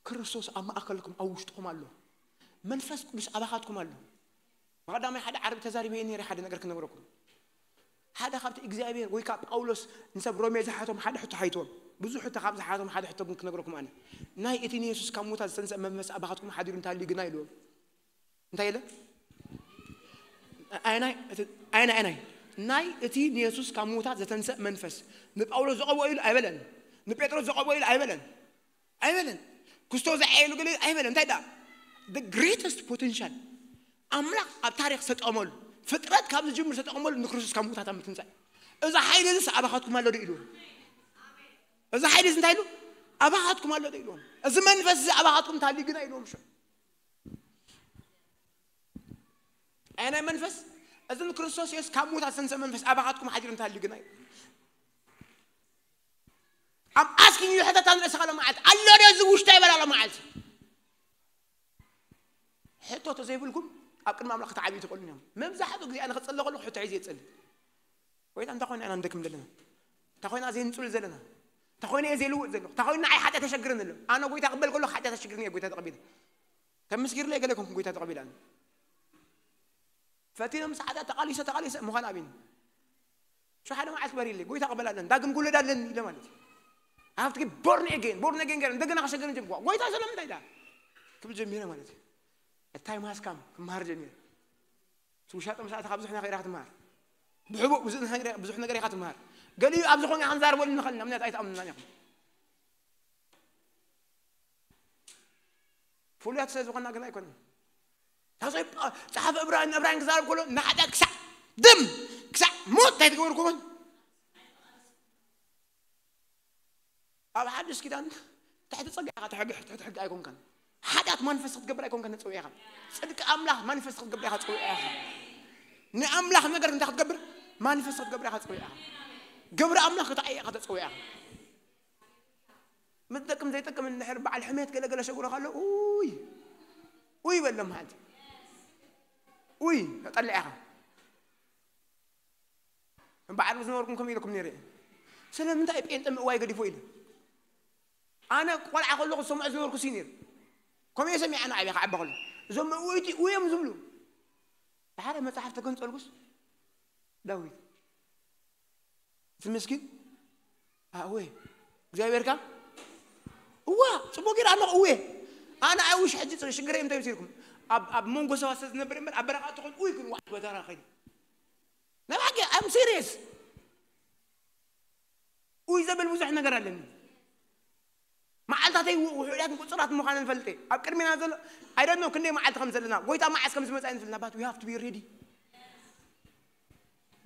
ክርስቶስ ኣብ ማእከልኩም ኣብ ውሽጥኹም ኣሎ። መንፈስ ቅዱስ ኣባኻትኩም ኣሎ። መቐዳማይ ሓደ ዓርቢ ተዛሪበ ነይረ ሓደ ነገር ክነግረኩም። ሓደ ካብቲ እግዚኣብሔር ወይ ከዓ ጳውሎስ ንሰብ ሮሜ ዝሓቶም ሓደ ሕቶ ሓይትዎም። ብዙሕ ሕቶ ካብ ዝሓቶም ሓደ ሕቶ ግን ክነግረኩም ኣነ። ናይ እቲ ንየሱስ ካብ ሙታት ዝተንስአ መንፈስ ኣባኻትኩም ሓዲሩ እንተሃልዩ ግና ኢልዎም። እንታይ ኢለ? ኣይናይ እቲ ኣይናይ ኣይናይ ናይ እቲ ንየሱስ ካብ ሙታት ዘተንስአ መንፈስ ንጳውሎስ ዘቐብኦ ኢሉ ኣይበለን። ንጴጥሮስ ዘቐብኦ ኢሉ ኣይበለን። ኣይበለን። ክስቶ ዝዓየሉ ገለ ኣይበለን። እንታይ ደኣ? The greatest potential ኣምላኽ ኣብ ታሪኽ ዝተጠቐመሉ፣ ፍጥረት ካብ ዝጅምር ዝተጠቐመሉ ንክርስቶስ ካብ ሙታት ኣብ ምትንሳእ። እዚ ሓይሊ እዚ ኣባኻትኩም ኣሎ ዶ ኢልዎም? እዚ ሓይሊ እዚ እንታይ ኢሉ? ኣባኻትኩም ኣሎ ዶ ኢልዎም? እዚ መንፈስ እዚ ኣባኻትኩም እንተሃልዩ ግና ኢልዎም። ሽዑ ኣየናይ መንፈስ? እዚ ንክርስቶስ የሱስ ካብ ሙታት ዝተንስአ መንፈስ ኣባኻትኩም ሓዲሩ እንተሃልዩ ግና ኢሉ። I'm asking you ሕተታ ንርእስኻ ሎመዓልቲ። ኣሎ ዶ እዚ ውሽጣይ በላ ሎመዓልቲ? ሕቶ ተዘይብልኩም ኣብ ቅድሚ ኣምላኽ ክትዓብዩ ትኽእሉን እዮም። መብዛሕትኡ ግዜ ኣነ ክጸሊ ከለኹ ሕቶ ሒዘ እየ ዝጸሊ። ጎይታ፣ እንታይ ኮይና ኢና ንደክም ዘለና? እንታይ ኮይና ዘይንጽሉ ዘለና? እንታይ ኮይነ እየ ዘይልውጥ ዘለኹ? እንታይ ኮይና ንዓይ ሓጢኣት የሸግረኒ ኣሎ? ኣነ ጎይታ ክበል ከለኹ ሓጢኣት የሸግረኒ እየ ጎይታ ተቐቢለ። ተመስጊርለይ ገለ ኮንኩ ጎይታ ተቐቢለ ኣነ። ፈቲኖም ሰዓታት ተቓሊሰ፣ ተቓሊሰ ምዃን ኣብዩኒ። ሸው ሓደ መዓልቲ በሪለይ፣ ጎይታ ክበል ኣለኒ፣ ዳግም ክውለድ ኣለኒ ኢለ ማለት እዩ። I have to get born again, born again ገይረ እንደገና ክሸገር ጀምርኩ። ጎይታ ስለምንታይ ዳ? ክብል ጀሚረ ማለት እዩ። Time has come፣ ክመሃር ጀሚረ። እቲ ውሻጠ ምስ ኣተኻ ብዙሕ ነገር ኢኻ ክትመሃር። ብሕቡእ ብዙሕ ነገር ብዙሕ ነገር ኢኻ ትምሃር። ገሊኡ ኣብ ዝኾነ ኢኻ ንዛረበሉ ንኽእል ኢና፣ ምክንያቱ ኣይትኣምኑናን ኢኹም። ፍሉያት ስለ ዝኾንና ግን ኣይኮነን። ታሶይ ጸሓፊ እብራን እብራን ክዛረብ ከሎ ንሓጢኣት ክሳዕ ደም ክሳዕ ሞት እንታይ ትገበርኩዎን? ኣብ ሓድሽ ኪዳን ትሕቲ ጸጋ ኢኻ ትሕግሕ፣ ትሕቲ ሕጊ ኣይኮንካን። ሓጢኣት ማንፈስት ክትገብር ኣይኮንካን ተጸዊዕኻ። ጽድቂ ኣምላኽ ማንፈስት ክትገብር ኢኻ ተጸዊዕኻ። ንኣምላኽ ነገር እንታይ ክትገብር? ማንፈስት ክትገብር ኢኻ ተጸዊዕኻ። ግብሪ ኣምላኽ ክትዓይ ኢኻ ተጸዊዕኻ። ምትጠቅም ዘይጠቅም እንድሕር በዓል ሕሜት ገለገለ ሸጉረ ከሎ፣ ኡይ፣ ኡይ በሎም ሓንቲ። ኡይ፣ ተጠልዕኻ። በዓል ዝነበርኩም ከምኡ ኢለኩም ነይረ እየ። ስለምንታይ ጴንጠ ምእዋይ ገዲፎ ኢለ። ኣነ ቆልዓ ከለኹ ዝሰምዖ ዝነበርኩ ሲ ነይሩ። ከምኡ እየ ሰሚዐ ንዓብየ ክዓቢ ከሎ። እዞም መእወይቲ ኡይ እዮም ዝብሉ። ድሓረ መጽሓፍ ተገንጸልኩስ ዳዊት እቲ ምስኪን ኣእወ እግዚኣብሔር ካ እዋ ጽቡቅ ገይረ ኣለኹ እወ ኣነ ኣይውሽ ሕጂ ሽግረይ እንታይ ምስ ኢልኩም ኣብ ኣብ መንጎ ሰባት ስለ ዝነብር እምበር ኣብ በረኻ እትኾን ኡይ ግን ዋዕ በተራ ኸይዱ ናይ ብሓቂ ኣም ሲሪየስ ኡይ ዘብል ብዙሕ ነገር ኣለኒ መዓልታተይ ውሑዳትን ቁፅራት ምዃነን ፈልጠ ኣብ ቅድሜና ዘሎ ኣይደኖ ክንደይ መዓልቲ ከም ዘለና ጎይታ መዓስ ከም ዝመፃ ይንፍልና but we have to be ready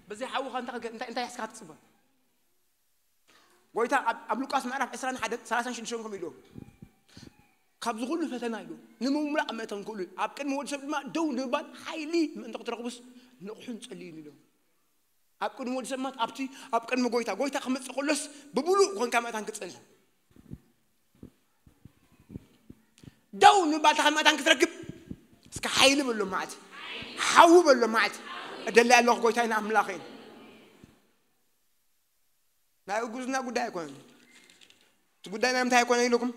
በዚ ሓውኻ እንታይ እንታይ ያስካ ትፅበ ጎይታ ኣብ ሉቃስ ምዕራፍ ዕስራን ሓደን ሰላሳን ሽዱሽተን ከም ኢልዎ ካብዚ ኩሉ ፈተና ኢሉ ንምምላእ መእተን ክእሉ ኣብ ቅድሚ ወዲ ሰብ ድማ ደው ንምባል ሓይሊ ምእንቲ ክትረኽቡስ ንቑሑን ጸልዩን ኢሉ ኣብ ቅድሚ ወዲ ሰብ ማለት ኣብቲ ኣብ ቅድሚ ጎይታ ጎይታ ክመጽእ ከሎስ ብብሉእ ኮንካ መእታን ክትጸንሕ ደው ንምባል ታኸ መእታን ክትረክብ እስከ ሓይሊ በሎ ማለት ሓዊ በሎ ማለት እደሊ ኣለኹ ጎይታይን ኣምላኸይን ናይ እጉዝና ጉዳይ ኣይኮነን እቲ ጉዳይ ናይ ምንታይ ኣይኮነ ኢልኩም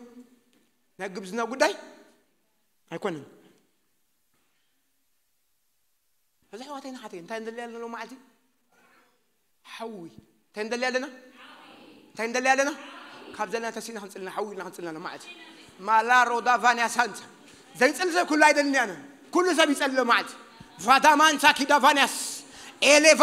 ናይ ግብዝና ጉዳይ ኣይኮነን እዚ ኣሕዋተይ ንሓተይ እንታይ ንደሊ ኣለና ሎማዓልቲ ሓዊ እንታይ ንደሊ ኣለና እንታይ ንደሊ ኣለና ካብ ዘለና ተሲና ክንፅልና ሓዊ ኢልና ክንፅልና ሎማዓልቲ ማላ ሮዳ ቫንያ ሳንታ ዘይፅሊ ሰብ ኩሉ ኣይደልን ያነ ኩሉ ሰብ ይፀሊ ሎማዓልቲ ቫዳማንታ ኪዳ ቫንያስ ኤሌቫ